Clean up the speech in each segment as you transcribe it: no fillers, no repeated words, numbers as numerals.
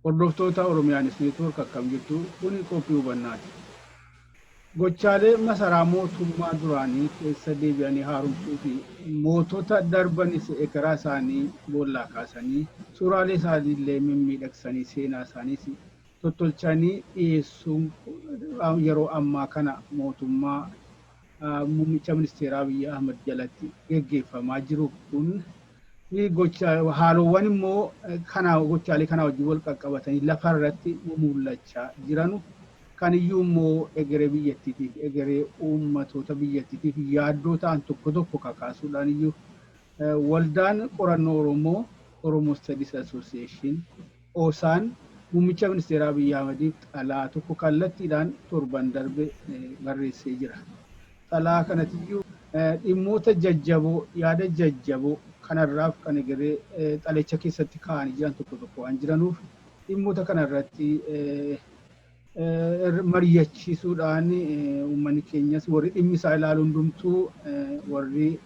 Hordoftoota Oromiyaanis Neetwoork, akkam jirtu? Kuni qophii hubannaati. Gochaalee masaraa mootummaa duraanii keessa deebi'anii haaromsuu fi mootota darbanis ekeraa isaanii boollaa kaasanii, suuraalee isaanii illee mimmiidhagsanii, seenaa isaaniis tottolchanii dhiyeessuun yeroo ammaa kana mootummaa muummicha ministeeraa Abiyyi Ahmad jalatti geggeeffamaa jiru kun fi gocha haalowwan immoo kana gochaalee kana wajjin wal qaqqabatanii lafa irratti mul'achaa jiranu kan iyyuu immoo egeree biyyattiitiif, egeree uummatoota biyyattiitiif yaaddoo ta'an tokko tokko kakaasuudhaan iyyuu, Waldaan Qorannoo Oromoo, Oromo Studies Association, OSAN, muummicha ministeeraa Abiyyi Ahmadiif xalaa tokko kallattiidhaan torban darbe barreessee jira. Xalaa kanatiyyuu dhimmoota jajjaboo, yaada jajjaboo kanarraaf kan egeree xalicha keessatti kaa'anii jiran tokko tokko waan jiranuuf, dhimmoota kanarratti mari'achiisuudhaan uummanni keenyas, warri dhimmi isaa ilaalu hundumtuu, warri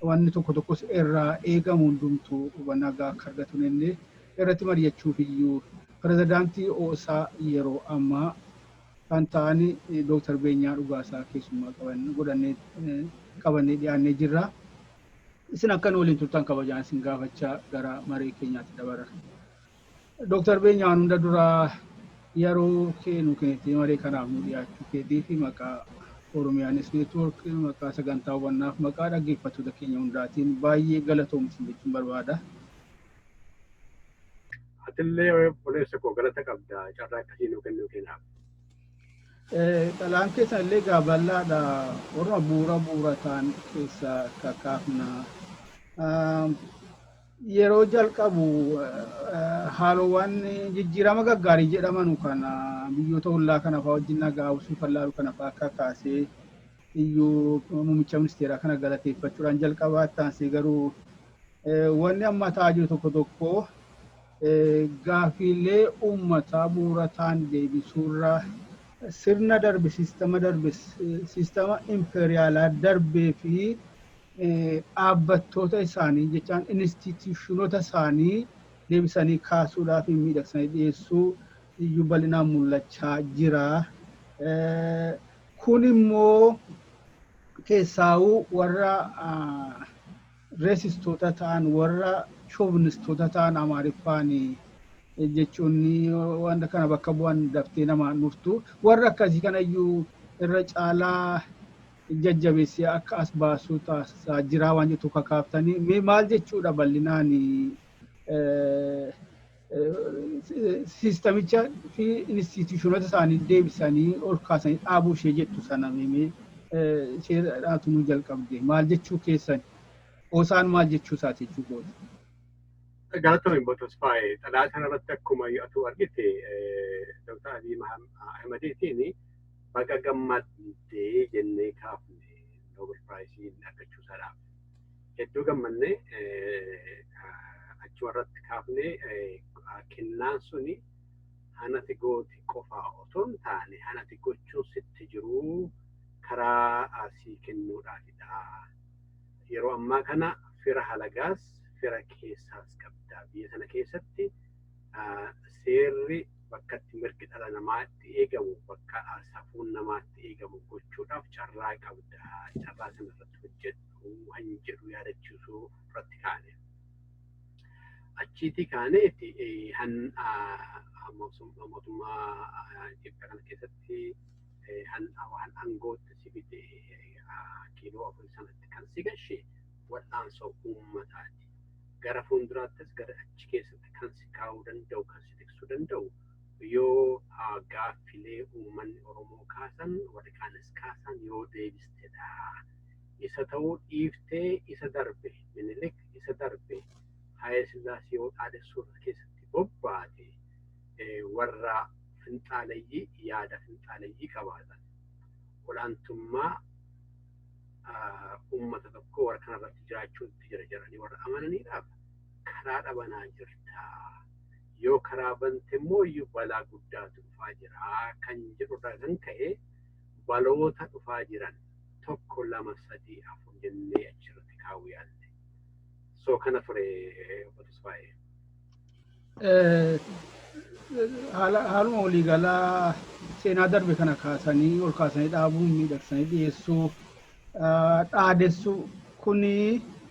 wanni tokko tokkos irraa eegamu hundumtuu hubannaa gahaa akka argatu illee irratti mari'achuuf iyyuu, pirezidaantii OSA yeroo ammaa kan ta'an Dooktar Beenyaa Dhugaasaa keessummaa godhannee qabannee dhiyaannee jirra. Isin akka nu waliin turtan kabajaan isin gaafachaa gara marii keenyaatti dabarra. Dooktar Beenyaan, hunda duraa yeroo kee nu kennitee marii kanaaf nu dhiyaachuu keetii fi maqaa Oromiyaanis Neetwoork, maqaa sagantaa hubannaaf, maqaa dhaggeeffattoota keenya hundaatiin baay'ee galatoomsi jechuun barbaada. Atillee obboleessa koo galata qabda, carraa akkasii nuu kennuu keenyaaf. Xalaan keessan illee egaa bal'aadha. Warra bu'uura bu'uura ta'an keessaa kakaafna. Yeroo jalqabu haalowwan jijjiirama gaggaarii jedhamanu kana biyyoota ollaa kana fa'aa wajjin nagaa buusuu kan laalu kana fa'aa akka kaasee iyyuu muummicha ministeeraa kana galateeffachuudhaan jalqabaa taansee, garuu wanni amma ta'aa jiru tokko tokko gaaffiilee uummataa bu'uura ta'an deebisuurra sirna darbe, siistama darbe, siistama impeeriyaalaa darbee fi dhaabbattoota isaanii, jechaan instituushinoota isaanii deebisanii kaasuudhaaf miidhagsanii dhiyeessuu iyyuu bal'inaan mul'achaa jira. Kun immoo keessaa'uu warra racistoota ta'an, warra chauvinistoota ta'an, Amaariffaan jechuun wanta kana bakka bu'an daftee namaan dhuftu, warra akkasii kanayyuu irra caalaa jajjabeessee akka as baasuu taasisaa jira waan jettu kakaaftanii, mee maal jechuudha bal'inaan siistamicha fi instituushinoota isaanii deebisanii ol kaasanii dhaabuu ishee jettu sana? Mee ishee dhaatu nu jalqabde, maal jechuu keessan? OSAn maal jechuu isaati jechuu kooti? Galatoomi Obbo Tasfaayee. Xalaa kanarratti akkuma atu argite Dr. Abiy Ahmediitiin baga gammaddee jennee kaafne. Nobel Prize argachuu isaadhaaf hedduu gammannee achuma irratti kaafne. Kennaan suni hanati gooti qofaa otoo hin taane, hanati gochuun sitti jiruu karaa sii kennuudhaafidha. Yeroo ammaa kana fira halagaas fira keessaas qabda. Biyya sana keessatti seerri bakka itti mirgi dhala namaa itti eegamu, bakka safuun namaa itti eegamu gochuudhaaf carraa qabda. Carraa sana irratti hojjedhu han jedhu yaadachiisuu irratti kaane. Achiitii kaaneeti han mootummaa Itoophiyaa kana keessatti han aangootti si fide, kiiloo afur sanatti kan si gashe wal'aansoo uummataati. Gara fuulduraattis gara achi keessatti kan si kaa'uu danda'u, kan si tiksuu danda'u, yoo gaaffilee uummanni Oromoo kaasan, warri kaanis kaasan yoo deebistedha. Isa ta'uu dhiiftee isa darbe Minilik, isa darbe Haayile Sillaasee yoo dhaadessuu keessatti bobbaate, warra Finxaaleyyii yaada finxaaleyyii qabaatan olaantummaa uummata tokko warra kanarratti jiraachuutti jira jedhanii warra amananiidhaaf karaa dhabanaa jirta. Yoo karaa bante immoo iyyuu balaa guddaatu dhufaa jira kan jedhurraa kan ka'e baloota dhufaa jiran 1, 2, 3, 4 jennee achirratti kaawuu yaalle. So kana ture obbo Tasfaayee. Haaluma waliigalaa seenaa darbe kana kaasanii ol kaasanii dhaabuun miidhagsanii dhiyeessuu dhaadessuu kuni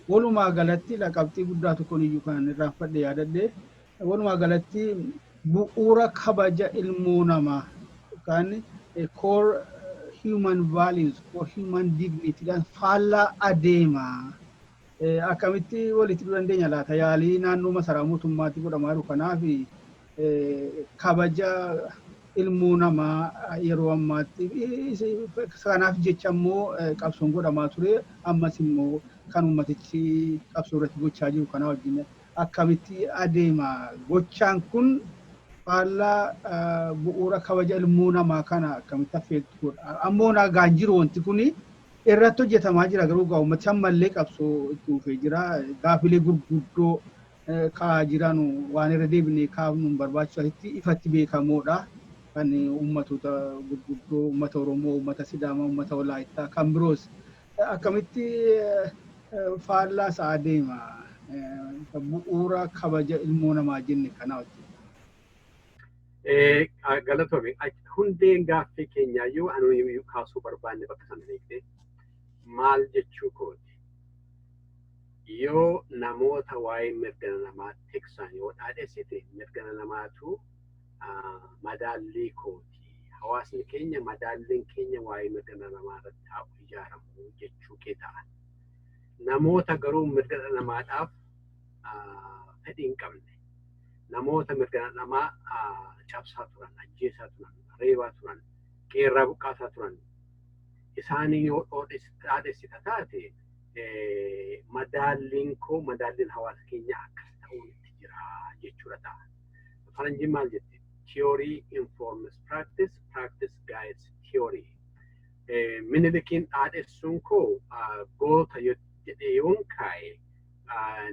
walumaa galatti qabxii guddaa tokkoon iyyuu kan irraanfadhe yaadadhe walumaa galatti bu'uura kabaja ilmoo namaa yookaan core human values, core human dignity dhaan faallaa adeema. Akkamitti walitti dhufuu dandeenya laata? Yaalii naannoo masaraa mootummaatti godhamaa jiru kanaaf kabaja ilmoo namaa yeroo ammaatti kanaaf jecha immoo qabsoon godhamaa ture, ammas immoo kan uummatichi qabsoo irratti gochaa jiru kanaa wajjin akkamitti adeema? Gochaan kun faallaa bu'uura kabaja ilmoo namaa kana akkamitti affeektu godha? Ammoo nagaan jiru wanti kuni irratti hojjetamaa jira, garuu gaa uummati ammallee qabsoo itti fufee jira. Gaafilee gurguddoo kaa'aa jiran waan irra deebinee kaafnu hin barbaachisu, asitti ifatti beekamoodha. Kan uummatoota gurguddoo, uummata Oromoo, uummata Sidaamaa, uummata Walaayittaa, kan biroos akkamitti faallaa isaa adeema bu'uura kabaja ilmoo namaa jenne kana wajjin? Galatoomi. Hundeen gaaffii keenyaayyuu anu kaasuu barbaanne bakka sana beekte maal jechuu kooti. Yoo namoota waa'ee mirga namaa tiksan yoo dhaadhessite, mirga namaatu madaallii kooti. Hawaasni keenya madaalliin keenya waa'ee mirga namaa irratti haa ijaaramu jechuu kee ta'a. Namoota garuu mirga namaadhaaf fedhii hin qabne, namoota mirga namaa cabsaa turan, ajjeesaa turan, reebaa turan, qeerraa buqqaasaa turan, isaanii yoo dhaadhessita taate, madaalliin koo, madaalliin hawaasa keenyaa akkas ta'uun itti jira jechuudha ta'a. Faranjiin maal jetti? "Theory informs practice, practice guides theory." Minilikiin dhaadhessuun koo goota jedhee yoon kaa'e,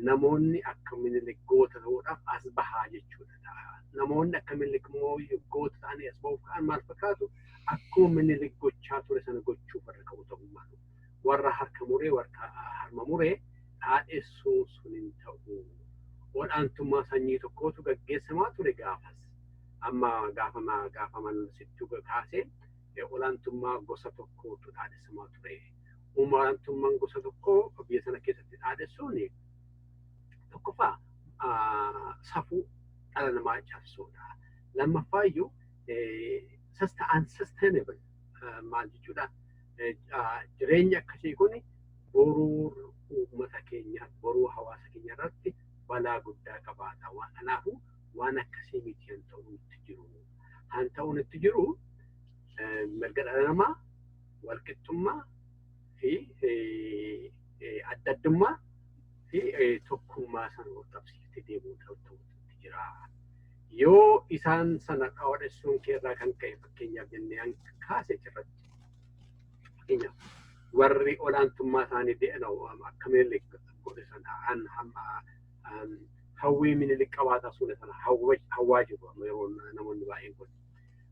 namoonni akka Minilik goota ta'uudhaaf as bahaa jechuudha ta'a. Namoonni akka Minilik immoo goota ta'anii as bahuuf ka'an maal fakkaatu? Akkuma Minilik gochaa ture sana gochuuf warra ka'u ta'uu malu. Warra harka muree, warra harma muree dhaadhessuun sun hin ta'u. Olaantummaa sanyii tokkootu gaggeessamaa ture gaafas. Amma gaafa sittuu kaasee olaantummaa gosa tokkootu dhaadhessamaa ture. Olaantummaan gosa tokkoo biyya sana keessatti dhaadhessuun tokkoffaa safuu dhala namaa cabsuudha. Lammaffaa iyyuu unsustainable maal jechuudha. Jireenya akkasii kun boruu uummata keenya, boruu hawaasa keenya irratti balaa guddaa qabaata. Kanaafuu waan akkasii miti kan ta'u nutti jiru. Kan ta'u nutti jiru mirga dhala namaa, walqixxummaa fi adda addummaa fi tokkummaa sana wal qabsiiftee deemuu ta'utti jira. Yoo isaan sana dhaadhessuun keerraa kan ka'e, fakkeenyaaf jennee an kaase irratti, fakkeenyaaf warri olaantummaa isaanii akka Minilik godhe sana an hawwii Minilik qabaataa sun sana hawwaa jiru yeroo namoonni baay'een kun.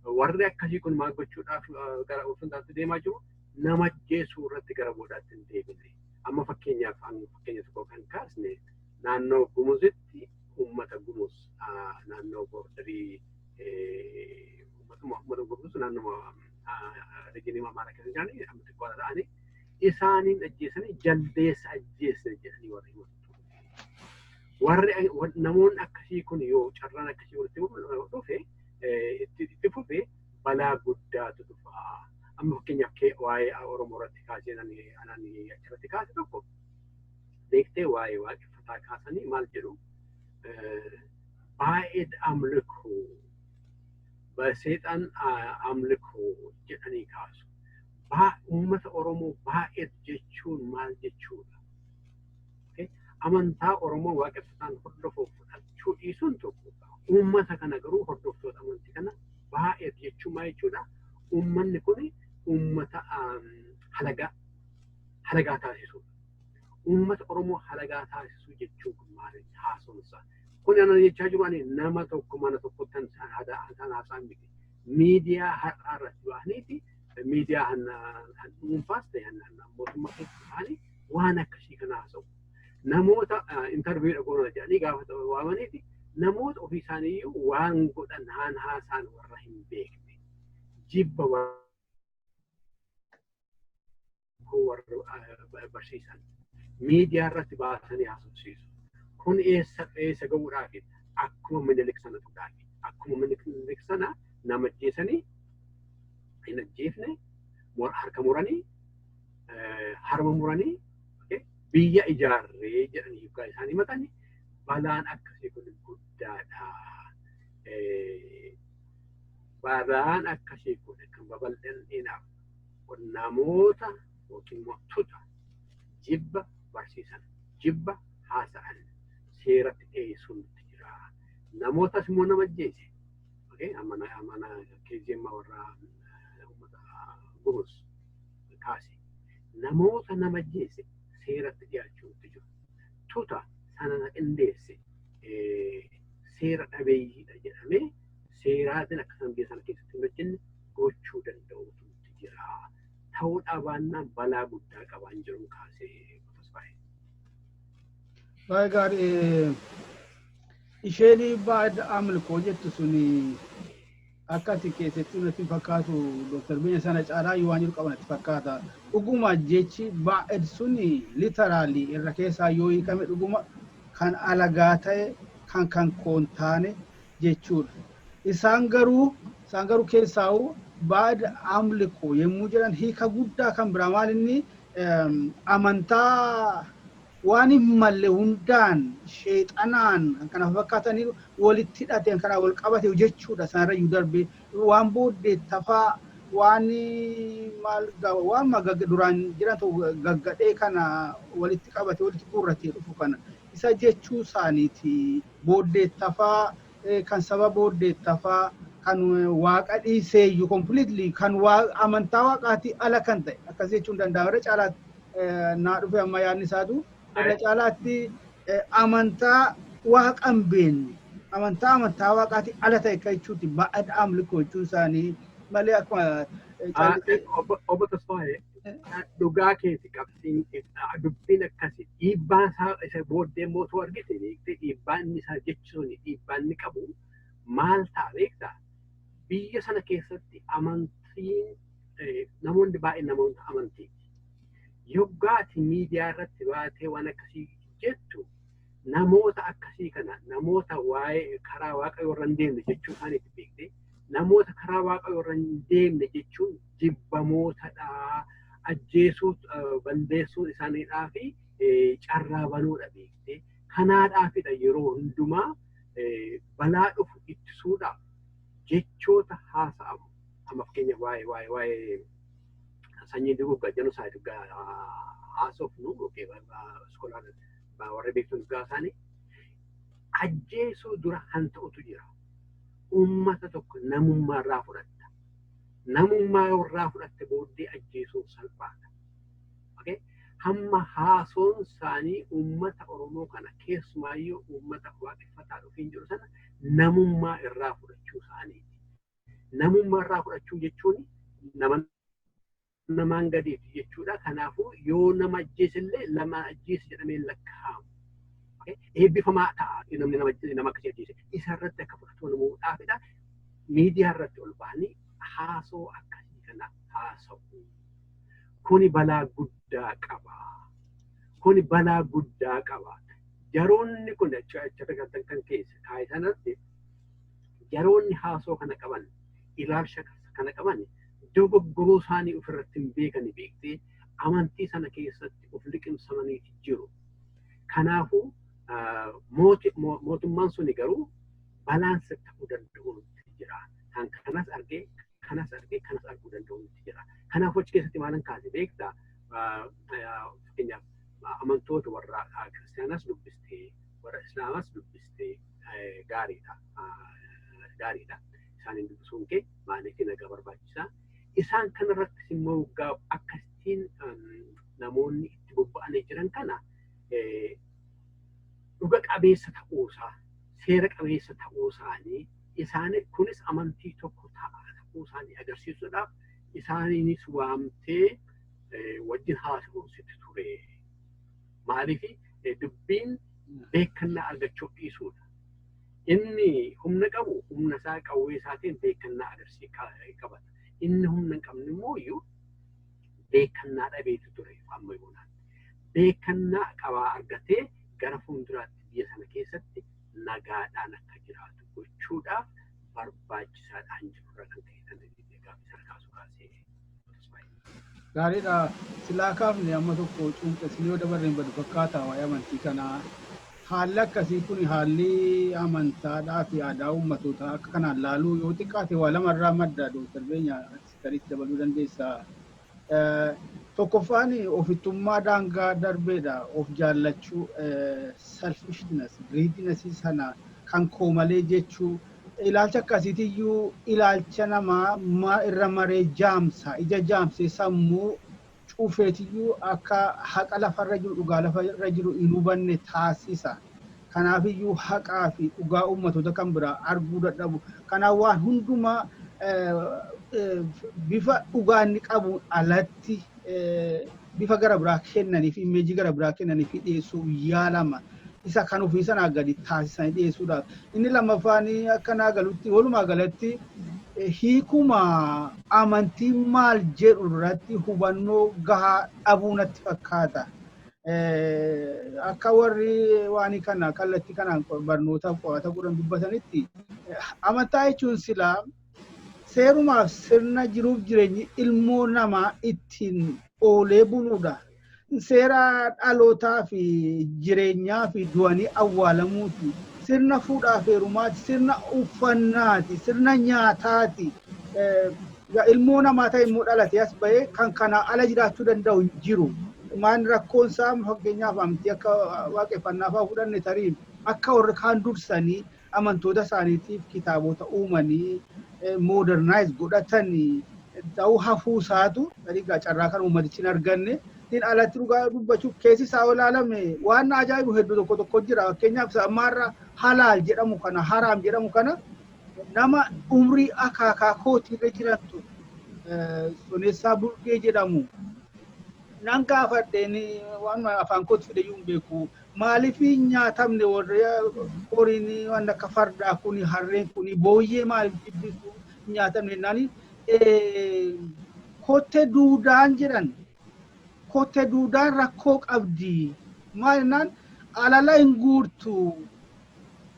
Warri akkasii kun maal gochuudhaaf gara fuulduraatti deemaa jiru? Nama ajjeesuu irratti gara boodaatti hin deebine. Amma fakkeenyaaf fakkeenya tokko kan kaasne, naannoo Gumuzitti uummata Gumuz naannoo borderii uummata Gumuz naannoo regionii Amaaraa keessa jiranii amma xiqqoo ta'anii isaaniin ajjeesanii jaldeessa ajjeesne jedhanii warri himatu. Warri namoonni akkasii kun yoo carraan akkasii walitti dhufe, itti fufe, balaa guddaatu dhufa. Amma fakkeenyaaf waa'ee Oromoo irratti kaasee anaan achirratti kaase tokko beektee, waa'ee waaqeffataa kaasanii maal jedhu? ባዕድ አምልኮ, በሰይጣን አምልኮ jedhanii kaasu. Uummata Oromoo baay'ee jechuun maal jechuudha? Amantaa Oromoo waaqeffataan hordofuuf fudhachuu dhiisuun tokko, uummata kana garuu hordoftoota amantii kana Baay'ee jechuun maal jechuudha? Uummanni kun uummata halagaa taasisudha. Uummata Oromoo halagaa taasisuu jechuun kun maal haasomsa? Kun ana jechaa jiru ani nama tokko mana tokkotti kan haasa'an miti. Miidiyaa har'aa irratti bahaniiti miidiyaa dhuunfaas ta'e mootummaa keessa ta'anii waan akkasii kana haasa'u. Namoota interview goona jedhanii gaafa waamaniiti namoota ofii isaaniiyyuu waan godhan haan haasaan warra hin beekne jibba warra barsiisan miidiyaa irratti baasanii haasofsiisu. Kun eessa eessa gahuudhaafi? Akkuma Minilik sana ta'uudhaafi. Akkuma Minilik sana nama ajjeesanii hin ajjeefne, harka muranii, harma muranii biyya ijaarree jedhanii yookaan isaan himatanii, balaan akkasii kun guddaadha. Balaan akkasii kun kan babal'inaaf namoota yookiin mootota jibba barsiisan, jibba haasa'an seeratti dhiyeessuun nutti jira. Namootas immoo nama ajjeese. Amana keejjemma warra uummata Gumuz kaase. Namoota nama ajjeese seeratti dhiyaachuu nutti jiru. Tuta sana qindeesse seera dhabeeyyiidha jedhamee seeraatiin akka isaan biyya sana keessatti hin hojjenne gochuu danda'utu nutti jira. Ta'uu dhabaannaan balaa guddaa qabaan jiru kaasee Tasfaayee. Baay'ee gaarii. Isheen baay'ee amlikoo jettu suni akka ati keessatti natti fakkaatu, Dooktar Biyya sana caalaa waan jiru qaban natti fakkaata. Dhuguma jechi baay'ee suni literally irra keessaa yoo hiikame dhuguma kan alagaa ta'e, kan koon taane jechuudha. Isaan garuu keessaa'u baay'ee amlikoo yommuu jedhan hiika guddaa kan biraa maal inni amantaa waan hin malle hundaan sheexanaan kan kana fakkaatanii walitti hidhate, kan kanaa wal qabate jechuudha. Sanarra iyyuu darbe waan booddee tafaa waan maal waan duraan jiran tokko gaggadhee kana walitti qabate, walitti guurratee dhufu kana isa jechuu isaaniiti. Booddee tafaa kan saba booddee tafaa kan waaqa dhiisee iyyuu completely kan amantaa waaqaatii ala kan ta'e akkas jechuun danda'ama. Irra caalaatti naa dhufe amma yaadni isaatu irra caalaatti amantaa waaqa hin beekne, amantaa waaqaatii ala ta'e akka jechuuti baay'ee amlikoo jechuun isaanii malee akkuma. Obbo Tasfaayee, dhugaa keeti. Qabxiin dubbiin akkasi dhiibbaan isaa isa booddee mootuu argite beektee, dhiibbaan inni isaa jechuun dhiibbaan inni qabu maal ta'a beektaa? Biyya sana keessatti amantiin namoonni baay'een namoota amantiiti. Yoggaati miidiyaa irratti baatee waan akkasii jettu namoota akkasii kana, namoota waa'ee karaa waaqayyoo irra hin deemne jechuu isaaniitti beekte, namoota karaa waaqayyoo irra hin deemne jechuun jibbamootadha, ajjeesuu balleessuu isaaniidhaa fi carraa banuudha beekte. Kanaadhaafidha yeroo hundumaa balaa dhufu ittisuudhaaf jechoota haasa'amu. Amma fakkeenya waa'ee sanyii duguuggaa, genocide haasofnu, scholar warra beektoon dhugaa isaanii ajjeesuu dura kan ta'utu jira. Uummata tokko namummaa irraa fudhatta. Namummaa irraa fudhatte booddee ajjeesuun salphaadha. Hamma haasoon isaanii uummata Oromoo kana, keessumaayyuu uummata waaqeffataa dhufiin jiru sana namummaa irraa fudhachuu isaaniiti. Namummaa irraa fudhachuu jechuun nama namaan gadiiti jechuudha. Kanaafuu yoo nama ajjeesillee lama ajjeese jedhamee lakkaa'amu. Eebbifamaa ta'a namni nama akkasii ajjeese. Isa irratti akka fudhatamu namuudhaafidha. Miidiyaa irratti ol ba'anii haasoo akkasii kana haasa'u. Kuni balaa guddaa qaba. Kuni balaa guddaa qaba. Jaroonni kun achi kan keessa kaa'e sanatti jaroonni haasoo kana qaban, ilaalcha kana qaban, dogoggoruu isaanii ofirratti hin beekani beektee, amantii sana keessatti of liqimsamaniiti jiru. Kanaafuu mootummaan suni garuu balance ta'uu danda'u nutti jira. Kan kanas argee, kanas argee, kanas arguu danda'u nutti jira. Kanaafuu achi keessatti maalan kaase beektaa? Fakkeenyaaf amantoota warra kiristaanaas dubbistee, warra islaamas dubbistee gaariidha. Gaariidha. Isaan Isaaniin dubbisuun kee maaliif nagaa barbaachisaa? Isaan kanarrattis immoo akkasitiin namoonni itti bobba'anii jiran kana dhuga qabeessa ta'uusaa, seera qabeessa ta'uu isaanii, isaan kunis amantii tokko ta'uu isaanii agarsiisuudhaaf isaaniinis waamtee wajjin haasa'uun sitti ture. Maaliif dubbiin beekannaa argachuu dhiisuudha. Inni humna qabu humna isaa qawwee isaatiin beekannaa qabata. Inni humna hin qabne immoo iyyuu beekannaa dhabeetu ture amma yoonaan. Beekannaa qabaa argatee gara fuulduraatti biyya sana keessatti nagaadhaan akka jiraatu gochuudhaaf barbaachisaadhaan jirurra kan ta'e sana gaaffii sana kaasuu kaasee. Gaariidha. Silaa kaafne amma tokko cuunqeessine yoo dabarreen badu fakkaata waa'ee amantii kanaa. Haalli akkasii kun, haalli amantaadhaa fi aadaa uummatootaa akka kanaan laaluu, yoo xiqqaate waa lamarraa madda. Dooktar Beenya, sitariitti dabaluu dandeessaa. Tokkoffaan ofittummaa daangaa darbeedha. Of jaallachuu, selfishness, greediness sana, kan koo malee jechuu. Ilaalcha akkasiitiyyuu ilaalcha namaa irra maree jaamsa, ija jaamsee sammuu cufeetiyyuu akka haqa lafarra jiru, dhugaa lafarra jiru hin hubanne taasisa. Kanaafiyyuu haqaa fi dhugaa uummatoota kan biraa arguu dadhabu. Kanaaf waan hundumaa bifa dhugaa inni qabu alatti bifa gara biraa kennanii fi image gara biraa kennanii fi dhiyeessuuf yaalama. Isa kan ofii sanaa gadi taasisanii dhiyeessuudhaaf. Inni lammaffaan akka naa galutti, walumaa galatti hiikuma amantii maal jedhu irratti hubannoo gahaa dhabuu natti fakkaata. Akka warri waan kana kallattii kanaan barnootaaf qo'ata godhan dubbatanitti, amantaa jechuun silaa seerumaaf sirna jiruuf jireenyi ilmoo namaa ittiin oolee buluudha. Seera dhalootaa fi jireenyaa fi du'anii awwaalamuuti. Sirna fuudhaa fi heerumaati, sirna uffannaati, sirna nyaataati. Ilmoo namaa ta'e immoo dhalatee as bahee kan kanaa ala jiraachuu danda'u hin jiru. Maan rakkoon isaa, fakkeenyaaf amantii akka waaqeffannaa fa'aa fudhanne, tarii akka warri kaan dursanii amantoota isaaniitiif kitaabota uumanii modernize godhatanii ta'uu hafuu isaatu tarii carraa kan uummatichi hin arganne. Ittiin alatti dhugaa dubbachuuf keessi isaa ilaalame waan ajaa'ibu hedduu tokko tokko jira. Fakkeenyaaf ammaarra halaal jedhamu kana, haraam jedhamu kana, nama umrii akaakaa kootiirra jirantu Sonessaa Bulgee jedhamu nan gaafadheen, waan afaan kootti fide iyyuu hin beeku. Maaliif nyaatamne warri horiin waan akka fardaa kuni, harreen kuni, booyyee maaliif jibbisu nyaatamne jennaani, kottee duudaan jedhan. Kottee duudaan rakkoo qabdi. Maal jennaan, alala hin guurtu.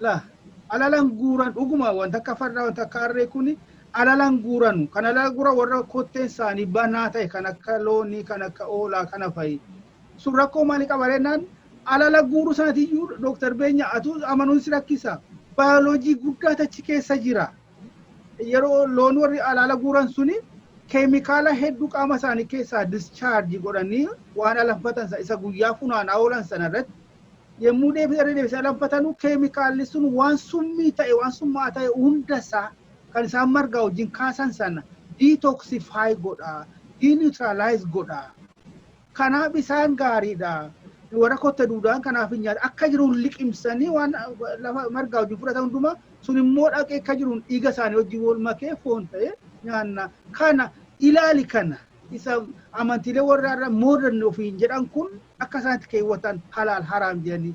La alala hin guuran, dhuguma wanta akka fardaa, wanta akka harree kuni alala hin guuranu. Kan alala guuran warra kotteen isaanii banaa ta'e, kan akka loonii, kan akka oolaa kana fa'i. Sun rakkoo maalii qaba jennaan, alala guuruu sanatiyyuu, Dooktar Beenya, atuu amanuun si rakkisa. Baayoloojii guddaatu achi keessa jira. Yeroo loon warri alala guuran suni keemikaala hedduu qaama isaanii keessaa discharge godhanii waan alanfatan isa guyyaa funaanaa oolan sana irratti yommuu deebisanii deebisanii alanfatanu, keemikaalli sun waan summii ta'e, waan summaa ta'e hundasaa kan isaan margaa wajjin kaasan sana detoxify godha, deneutralize godha. Kanaaf isaan gaariidha. Warra kotte duudaan kanaaf hin nyaata. Akka jiruun liqimsanii waan lafa margaa wajjin fudhatan hundumaa sun immoo dhaqee akka jiruun dhiiga isaanii wajjin wal makee foon ta'e nyaanna. Kana ilaali, kana isa amantiilee warra irra modern ofiin jedhan kun akka isaanitti keewwatan halaal haraam jedhanii.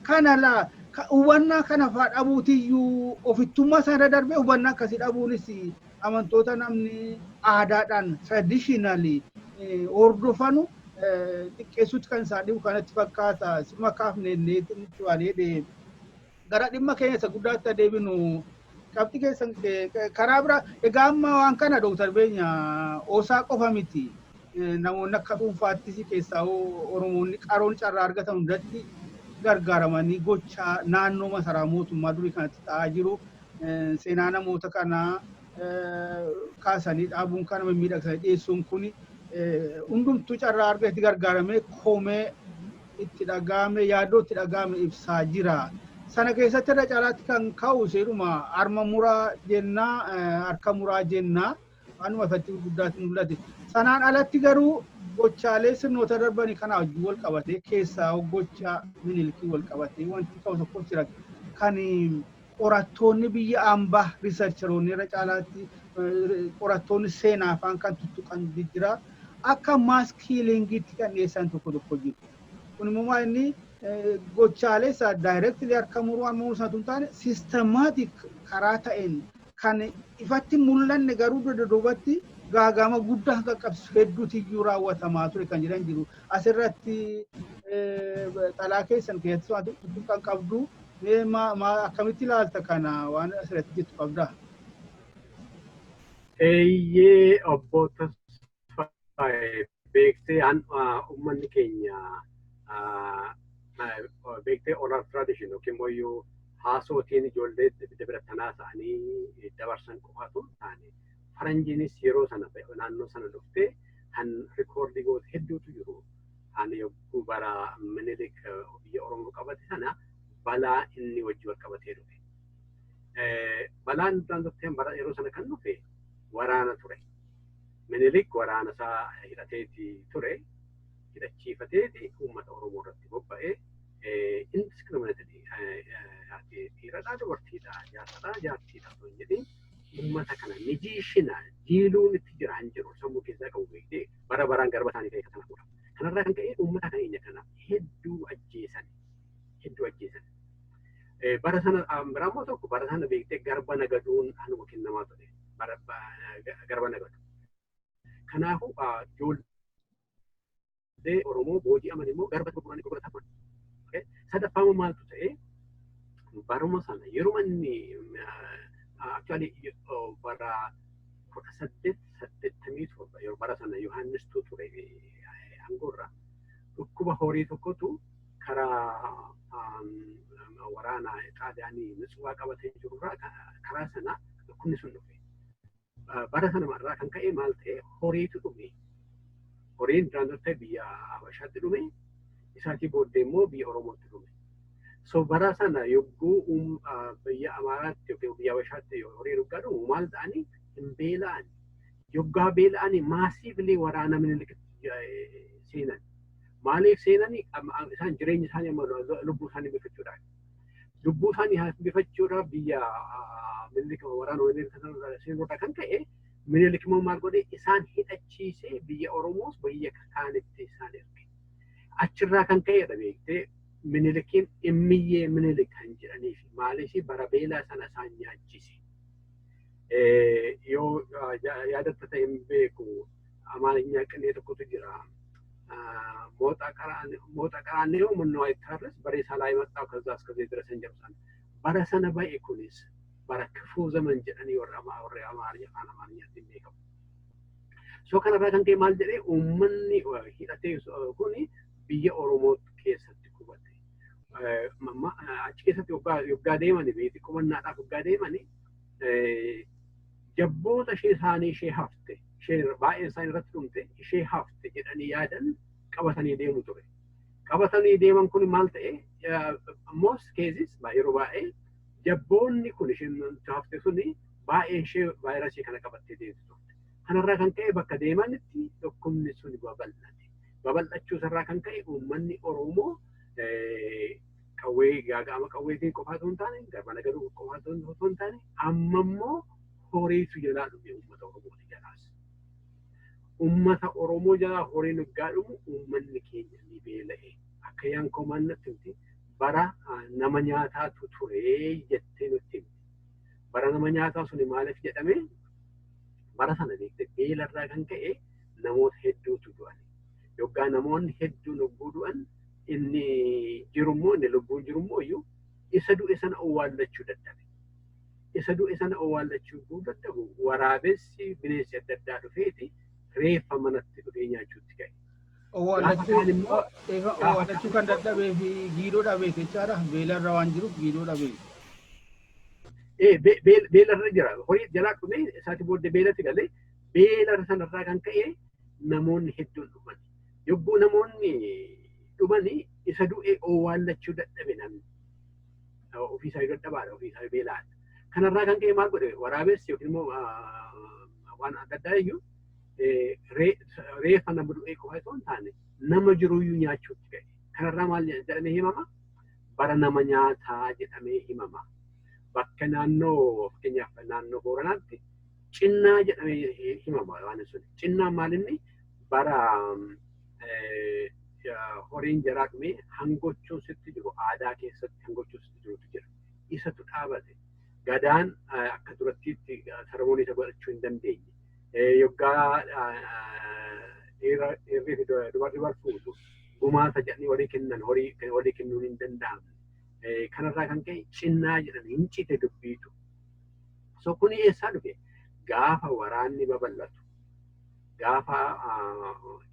Kana laa hubannaa kana fa'aa dhabuutiyyuu ofittummaa isaanirra darbee hubannaa akkasii dhabuunis amantoota namni aadaadhaan traditionally hordofanu xiqqeessuutti kan isaan dhibu kanatti fakkaata. Sima kaafne illee waan jedhee gara dhimma keenya isa guddaatti adeeminu qabxii keessan karaa biraa. Egaa amma waan kana, Dooktar Beenya, OSA qofa miti. Namoonni akka dhuunfaattis keessaa Oromoonni qaroon carraa argatan hundatti gargaaramanii gochaa naannoo masaraa mootummaa durii kanatti ta'aa jiru. Seenaa namoota kanaa kaasanii dhaabuun, kana mimmiidhagsanii dhiyeessuun kun, hundumtuu carraa argate gargaaramee komee itti dhaga'ame, yaaddoo itti dhaga'ame ibsaa jira. Sana keessatti irra caalaatti kan ka'u seeruma harma muraa jennaa, harka muraa jennaa, waanuma ifatti gurguddaatti mul'ate. Sanaan alatti garuu gochaalee sirnoota darbanii kanaa wajjin wal qabatee, keessaa gocha Minilikii wal qabatee wanti ka'u tokko jira. Kan qorattoonni biyya ambaa, researcheroonni irra caalaatti qorattoonni seenaa afaan kan tuttuqan jira. Akka mass killingiitti kan dhiyeessan tokko tokko jiru. Kun immoo maal, inni gochaalee isaa directly harka muruu, harma muruu sanatu hin taane, systematic karaa ta'een kan ifatti mul'anne garuu dugda duubatti gaagama guddaa qaqqabsiisu hedduutu iyyuu raawwatamaa ture kan jedhan jiru. Asirratti xalaa keessan keessatti tuttuqan qabdu, akkamitti ilaalta kana? Waan asirratti jettu qabdaa? Eeyyee, obbo Tasfaayee, beektee uummanni keenya beektee oral tradition yookiin immoo haasootiin ijoollee biratti ta'anii dabarsan qofaatu hin taane, faranjiinis yeroo sana naannoo sana dhuftee kan record goote hedduutu jiru. Ani yogguu bara Minilik biyya Oromoo qabate sana balaa inni wajji wal qabatee dhufe. Balaan duraan dursee bara yeroo sana kan dhufe waraana ture. Minilik waraana isaa hidhateeti ture. Hidhachiifateeti uummata Oromoo irratti bobba'ee indiscriminately, dhiiradhaa dubartiidha, jaarsadhaa jaartiidha osoo hin jedhin, uummata kana ni jiishina jiiluun itti jira hin jiru sammuu keessaa qabu, beektee, bara baraan garba isaanii ta'e kana fuudha. Kanarraa kan ka'e uummata keenya kana hedduu ajjeesan. Hedduu ajjeesan. Bara sana biraa immoo tokko bara sana, beektee, garba nagaduun anuma kennamaa ture. Bara garba nagadu. Kanaafuu ijoollee Oromoo booji'aman immoo garba gurguranii gurgurataa turan. Sadaffaa maaltu ta'e? Baruma sana yeroo inni actually bara 1887, yeroo bara sana Yohaannistuu ture aangoorra, dhukkuba horii tokkotu karaa waraana Xaaliyaanii Mitsubaa qabatee jirurraa karaa sana dhukkubni sun dhufe. Bara sana irraa kan ka'e maal ta'e? Horiitu dhume. Horiin duraan dursee biyya Habashaatti dhume, isaatii booddee immoo biyya Oromootti dhume. So bara sana yogguu biyya Amaaraatti yookiin biyya Habashaatti horii yoggaa dhumu maal ta'anii hin beela'an. Yoggaa beela'anii massively waraana Minilikitti seenan. Maaliif seenanii? Isaan jireenya isaanii amma lubbuu isaanii bifachuudhaaf. Lubbuu isaanii bifachuudhaaf biyya Minilik waraana Minilik seenuurraa kan ka'e, Minilik immoo maal godhe? Isaan hidhachiisee biyya Oromoos biyya kaanitti isaan erge. Achirraa kan ka'edha, beektee, Minilikiin Immiyyee Minilik kan jedhaniif. Maaliif? Bara beelaa sana isaan nyaachise. Yoo yaadatta ta'e hin beeku, Amaariኛ ቅኔ tokkotu jira. ሞጣ ቀራኔው ምነው አይታረስ በሬሳ ላይ መጣው ከዛ እስከዚህ ድረስ እንጀርሳል። Bara sana ba'e kunis bara ክፉ ዘመን jedhanii warra Amaarinya afaan Amaarinyaatiin beekamu. So kanarraa kan ka'e maal jedhee, uummanni hidhatee kuni biyya Oromoo keessatti qubate. Achi keessatti yoggaa deemani, beekti, qubannaadhaaf yoggaa deemani, jabboota ishee isaanii ishee hafte, ishee baay'een isaanii irratti dhumte, ishee hafte jedhanii yaadan qabatanii deemu ture. Qabatanii deeman kun maal ta'e? Most cases, yeroo baay'ee jabboonni kun isheen hafte suni baay'een ishee vaayirasii kana qabattee deemtu turte. Kanarraa kan ka'e bakka deemanitti dhukkubni sun babal'ate. Babal'achuu isarraa kan ka'e uummanni Oromoo qawwee gaaga'ama qawweetiin qofaa osoo hin taane, garba nagaduu qofaa osoo hin taane, amma immoo horiitu jalaa dhume uummata Oromooti jalaas. Uummata Oromoo jalaa horiin waggaa dhumu uummanni keenya ni beela'e. Akka yaankoo maannatti miti, bara nama nyaataatu ture jettee nutti himti. Bara nama nyaataa suni maaliif jedhame? Bara sana, beekte, beelarraa kan ka'e namoota hedduutu du'an. Yoggaa namoonni hedduun yogguu du'an, inni jirummoo, inni lubbuun jirummoo iyyuu isa du'e sana owwaallachuu dadhabe. Isa du'e sana owwaallachuu yogguu dadhabu, waraabessi, bineensi adda addaa dhufeeti reeffa manatti dhufee nyaachuutti ka'e. Owwaallachuu kan dadhabee fi giidoo dhabee jechaadha. Beelarra waan jiruuf giidoo dhabee. Beelarra jira. Horii jalaa dhumee isaati booddee beelatti galee, beela sanarraa kan ka'e namoonni hedduun dhuman. Yogguu namoonni dhumanii isa du'e owwaallachuu dadhabe namni. Ofiisaa dadhabaadha, ofiisaa beelaadha. Kanarraa kan ka'e maal godhe waraabessi yookiin immoo waan adda addaa iyyuu reeffa nama du'ee qofa osoo hin taane nama jiruyyuu nyaachuutti ga'e. Kanarraa maal jedhamee himama? Bara nama nyaataa jedhamee himama. Bakka naannoo, fakkeenyaaf naannoo Booranaatti, cinnaa jedhamee himama waan sun. Cinnaan maalinni bara horiin jaraa dhumee hangochuun sitti jiru, aadaa keessatti hangochuun sitti jirutu jira. Isatu dhaabate. Gadaan akka durattiitti ceremony isa godhachuu hin dandeenye. Yoggaa dhiirrii fi dubarri wal fuutu gumaata jedhanii horii kennan, horii walii kennuun hin danda'amne. Kanarraa kan ka'e cinnaa jedhan, hin cite dubbiitu. So kuni eessaa dhufe? Gaafa waraanni babal'atu, gaafa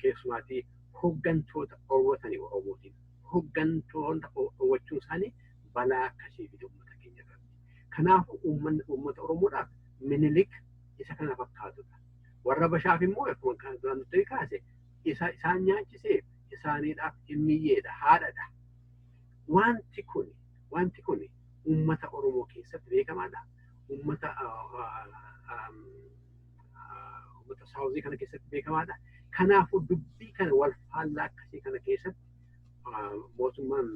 keessumaatii hoggantoota dhoowwatanii, Oromootiin hoggantoota dhoowwachuun isaanii balaa akkasii fide uummata keenya irratti. Kanaafuu uummanni uummata Oromoodhaaf Minilik isa kana fakkaatudha. Warra Bashaaf immoo akkuma kan duraan nutti kaase isa isaan nyaachisee isaaniidhaaf himmiyyeedha, haadhadha. Wanti kun uummata Oromoo keessatti beekamaadha. Uummata Southii kana keessatti beekamaadha. Kanaafuu dubbii kana wal faallaa akkasii kana keessatti mootummaan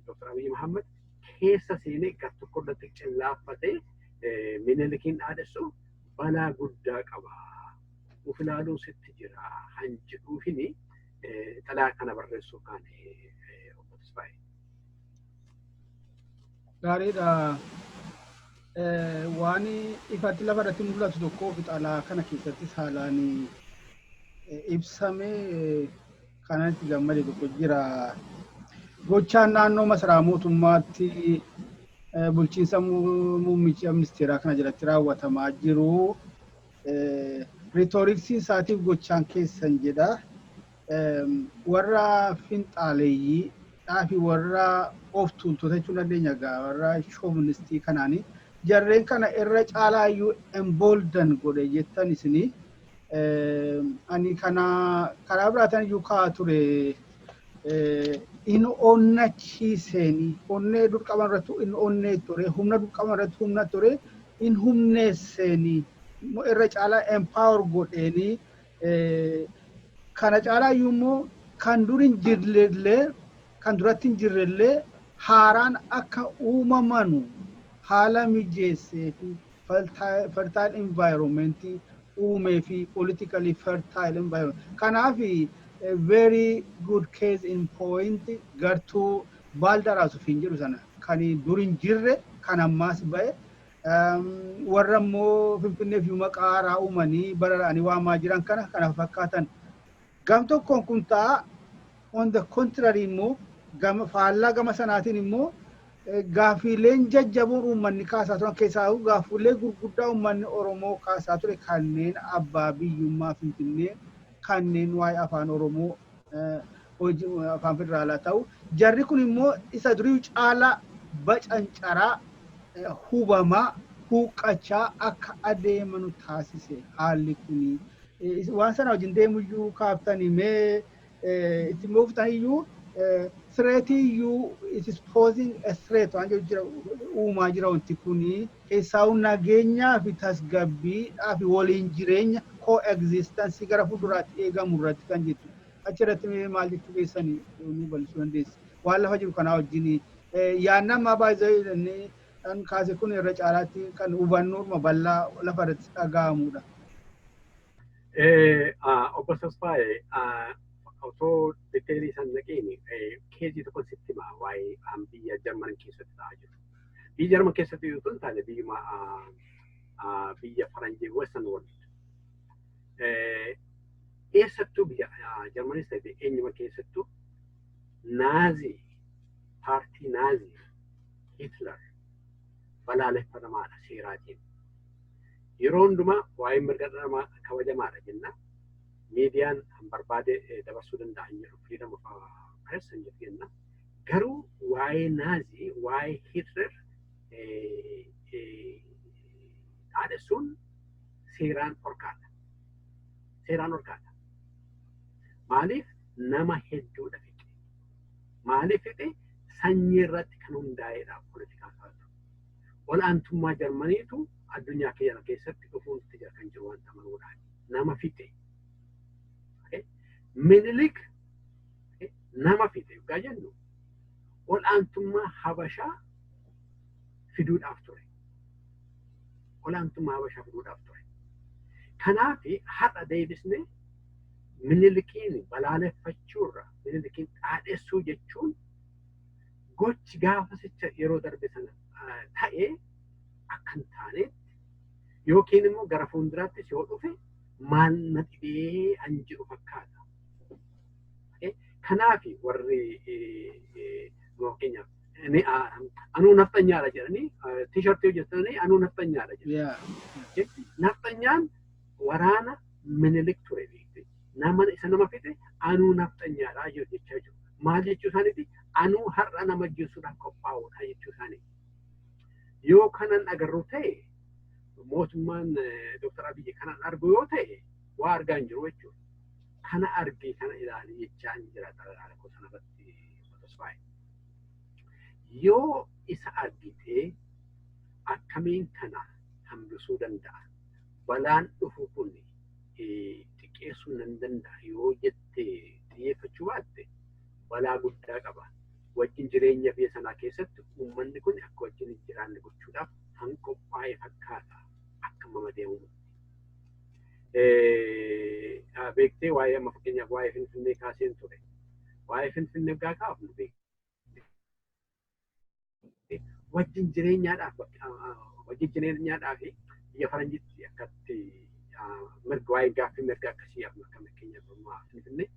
Dr. Abiy Muhammad keessa seenee gar tokko irratti cillaaffatee Minilikiin dhaadessu balaa guddaa qaba. Uf ilaaluun sitti jira han jedhuufini xalaa kana barreessuuf kan obbo Tasfaayee. Gaariidha. Waan ifatti lafa irratti mul'atu tokko xalaa kana keessattis haalaan ibsamee kanatti gammade tokko jira. Gochaan naannoo masaraa mootummaatti bulchiinsa muummicha ministeeraa kana jalatti raawwatamaa jiru. Rhetoricsii isaatiif gochaan keessan jedha. Warra finxaaleeyyii fi warra of tuultota jechuu dandeenya egaa, warra chauvinistii kanaani. Jarreen kana irra caalaayyuu embolden godhe jettan isinii. Ani kana karaa biraataan iyyuu kaa'aa ture. In onnachiiseeni, onnee dur qaban irratti in onnee ture, humna dur qaban irratti humna ture in humneesseeni, irra caalaa empower godheeni. Kana caalaa iyyuu immoo kan dur hin jirrellee, kan duratti hin jirrellee haaraan akka uumamanu haala mijeessee fi fertile environment uumee fi politically fertile environment. Kanaaf very good case in point gartuu Baaldaraas ofiin jedhu sana kan dur hin jirre kan ammaas ba'e, warra immoo Finfinnee fi maqaa haaraa uumanii barara'anii waamaa jiran kana fakkaatan. Gam tokkoon kun ta'a, on the contrary immoo gama faallaa gama sanaatiin immoo gaaffiileen jajjaboon uummanni kaasaa turan, keessaa gaaffiilee gurguddaa uummanni Oromoo kaasaa ture, kanneen abbaa biyyummaa Finfinnee, kanneen waa'ee afaan Oromoo hojii afaan federaalaa ta'u, jarri kun immoo isa durii caalaa bacancaraa, hubamaa, huuqqachaa akka adeemanu taasise haalli kuni. Waan sana wajjin deemuyyuu kaaftanii mee itti mooftaniyyuu threatii iyyuu, it is posing a threat waan jedhu jira, uumaa jira wanti kuni, keessaa nageenyaa fi tasgabbiidhaa fi waliin jireenya coexistence gara fuulduraatti eegamu irratti kan jettu. Achirratti maal jechuu keessanii nu bal'isuu dandeessi? Waan lafa jiru kanaa wajjin yaadni ammaa baay'ee kan kaase kun irra caalaatti kan hubannoo bal'aa lafa irratti dhaga'amudha. Obbo Tasfaayee, otoo detailii isaan naqeen caseii tokko sitti himaa waa'ee biyya Jarman keessatti ta'aa jiru. Biyya Jarman keessatti yoo ta'u taane biyyuma biyya Faranjii, Western world. Eessattuu biyya Jarmanis ta'e eenyuma keessattuu Naazii, paartii Naazii, Hitler balaaleffatamaadha seeraatiin. Yeroo hundumaa waa'ee mirga dhala namaa kabajamaadha jenna. Miidiyaan kan barbaade dabarsuu danda'an jedhu, freedom of press hin jedhu jenna. Garuu waa'ee Naazii, waa'ee Hitler dhaadessuun seeraan dhorkaadha. Seeraan dhorkaadha. Maaliif? Nama hedduudha fixe. Maaliif fixe? Sanyii irratti kan hundaa'edha poolitikaa isaatu. Ol'aantummaa Jarmaniitu addunyaa keenya keessatti dhufuun itti jira kan jiru wanta amanuudhaan. Nama fixe. Minilik nama fixe yookaan jennu ol'aantummaa Habashaa fiduudhaaf ture. Ol'aantummaa Habashaa fiduudhaaf ture. Kanaaf har'a deebisnee Minilikiin balaaleffachuurra Minilikiin dhaadhessuu jechuun gochi gaafasicha yeroo darbe sana ta'ee akka hin taanetti yookiin immoo gara fuulduraattis yoo dhufe maal na dhibee an jedhu fakkaata. Kanaaf warri fakkeenyaaf anuu nafxanyaadha jedhanii tiishartii hojjetanii anuu nafxanyaadha jedhanii. Nafxanyaan waraana Minilik ture beekte. Nama isa nama fixe anuu nafxanyaadha jechaa jiru. Maal jechuu isaaniiti? Anuu har'a nama ajjeesuudhaaf qophaa'uudha jechuu isaaniiti. Yoo kanan agarru ta'e mootummaan Dr. Abiyyi kanan argu yoo ta'e waa argaa hin jiru jechuudha. Kana argee kana ilaalee jechaa hin jira rakkoo sanarratti Tasfaayee. Yoo isa argitee akkamiin kana hambisuu danda'a? Balaan dhufu kun xiqqeessuu nan danda'a yoo jettee xiyyeeffachuu baatte balaa guddaa qaba. Wajjin jireenya biyya sanaa keessatti uummanni kun akka wajjin hin jiraanne gochuudhaaf kan qophaa'e fakkaata akka mama deemuutti. Beektee waa'ee amma fakkeenyaaf waa'ee Finfinnee kaaseen ture. Waa'ee Finfinnee gaa kaafnu beektee wajjin jireenyaadhaaf biyya faranjiitti akkatti mirga waa'ee gaaffii mirga akkasii akka fakkeenyaaf Finfinnee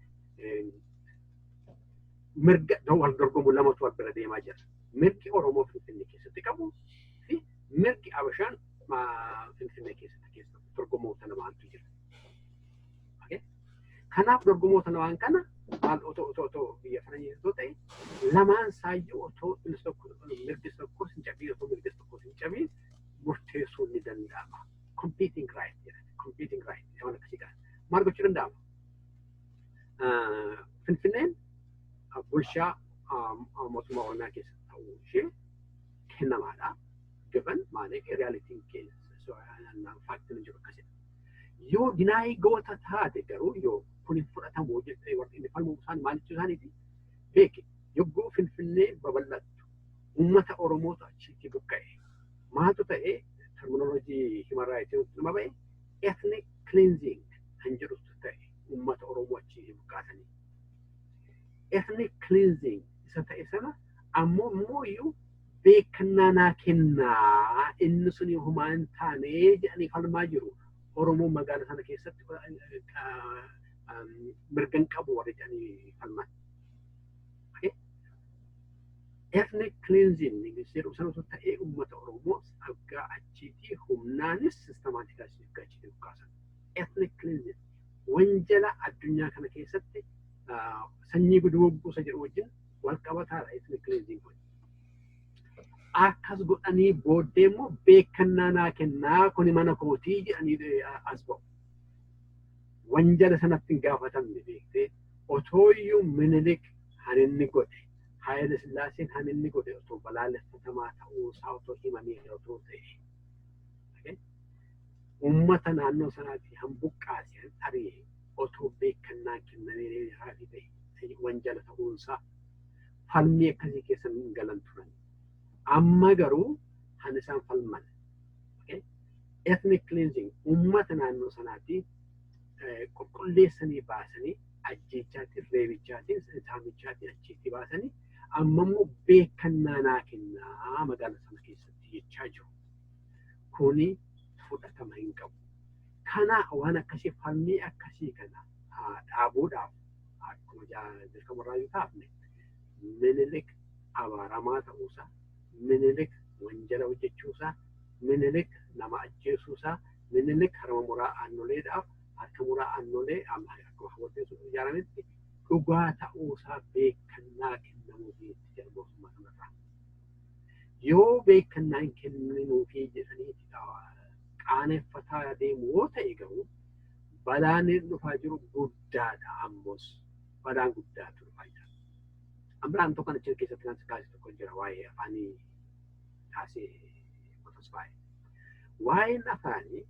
mirga wal dorgomu lamatu wal bira deemaa jira. Mirgi Oromoo Finfinnee keessatti qabu fi mirgi Abashaan Finfinnee keessatti keessatti dorgomoota lamaantu jira. Kanaaf dorgomoota lamaan kana maal otoo otoo otoo biyya faranjii otoo ta'e lamaan saayyuu otoo innis tokko mirgis tokkos hin cabiin otoo mirgis tokkos hin cabiin murteessuun ni danda'ama. Competing right jedhama. Competing right waan akkasii kana. Maal gochuu danda'ama? Finfinneen bulchaa mootummaa Oromiyaa keessatti ta'uu ishee kennamaadha. Given maaliif realitiin keessa faaktiin jiru akkasidha. Yoo deny goota taate garuu yoo kun hin fudhatamu jettee warri inni falmuu isaan maal jechuu isaaniiti beeki yogguu Finfinnee babal'attu uummata Oromootu achitti buqqa'e. Maaltu ta'e terminology human rights nama ba'e ethnic cleansing kan jedhutu ta'e uummata Oromoo achi buqqaasanii. Ethnic cleansing isa ta'e sana ammoo immoo iyyuu beekannaa naa kennaa inni sun homaa hin taane jedhanii falmaa jiru. Oromoon magaala sana keessatti mirga hin qabu warri jedhanii falman. Ethnic cleansing jedhu sana osoo ta'ee uummata Oromoo aggaa achiitii humnaanis systematically aggaa achiitii buqqaasan. Ethnic cleansing wanjala addunyaa kana keessatti sanyii duguugguu jedhu wajjin wal qabataadha ethnic cleansing kun. Akkas godhanii booddee immoo beekannaa naa kennaa kuni mana kootii jedhanii as ba'u. Wanjala sanatti hin gaafatamne beektee otoo iyyuu Minilik han inni godhe Haayile Sillaaseen han inni godhe otoo balaaleffatamaa ta'uu isaa otoo himamee otoo ta'e. Uummata naannoo sanaatti han buqqaase han ari'e otoo beekannaan kennamee haadhi ta'e wanjala ta'uunsaa falmii akkasii keessa hin galan turan. Amma garuu han isaan falman. Ethnic cleansing uummata naannoo sanaatti qulqulleessanii baasanii ajjeechaatiin, reebichaatiin, saamichaatiin achitti baasanii amma immoo beekannaa naa kennaa magaala sana keessatti jechaa jiru. Kuni fudhatama hin qabu. Kana waan akkasii falmii akkasii kana dhaabuudhaaf akkuma jalqabarraa yoo kaafne Minilik abaaramaa ta'uusaa, Minilik wanjala hojjechuusaa, Minilik nama ajjeesuusaa, Minilik harma muraa aannoleedhaaf harka muraa aannolee akkuma hawwatee ijaarametti dhugaa ta'uusaa beekannaa kennamuufii itti jedha mootummaa kanarraa. Yoo beekannaa hin kenninuufii jedhanii qaaneffataa deemu yoo ta'e garuu balaan dhufaa jiru guddaadha ammos balaan guddaatu dhufaa jira. Ambiraan tokko achi keessatti kan kaase tokko jira waa'ee afaanii kaasee Tasfaayee. Waa'een afaanii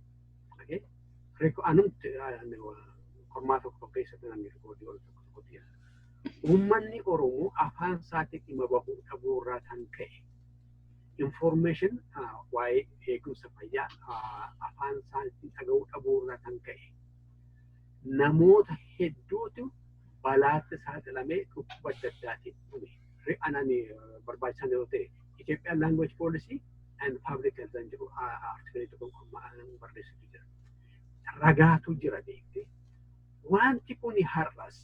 anumti qormaa tokko keessatti namni rikoodii ol tokko tokko jira. Uummanni Oromoo afaan isaatiin dhimma bahuu dhabuu irraa kan ka'e information waa'ee eegumsa fayyaa afaan isaatiin dhaga'uu dhabuu irraa kan ka'e namoota hedduutu balaatti saaxilamee dhukkuba adda addaatiin dhume. Anani barbaachisan yoo ta'e Ethiopian Language Policy and Public Health kan jedhu artikelii tokko barreessitu jira. Ragaatu jira beekte. Wanti kun har'as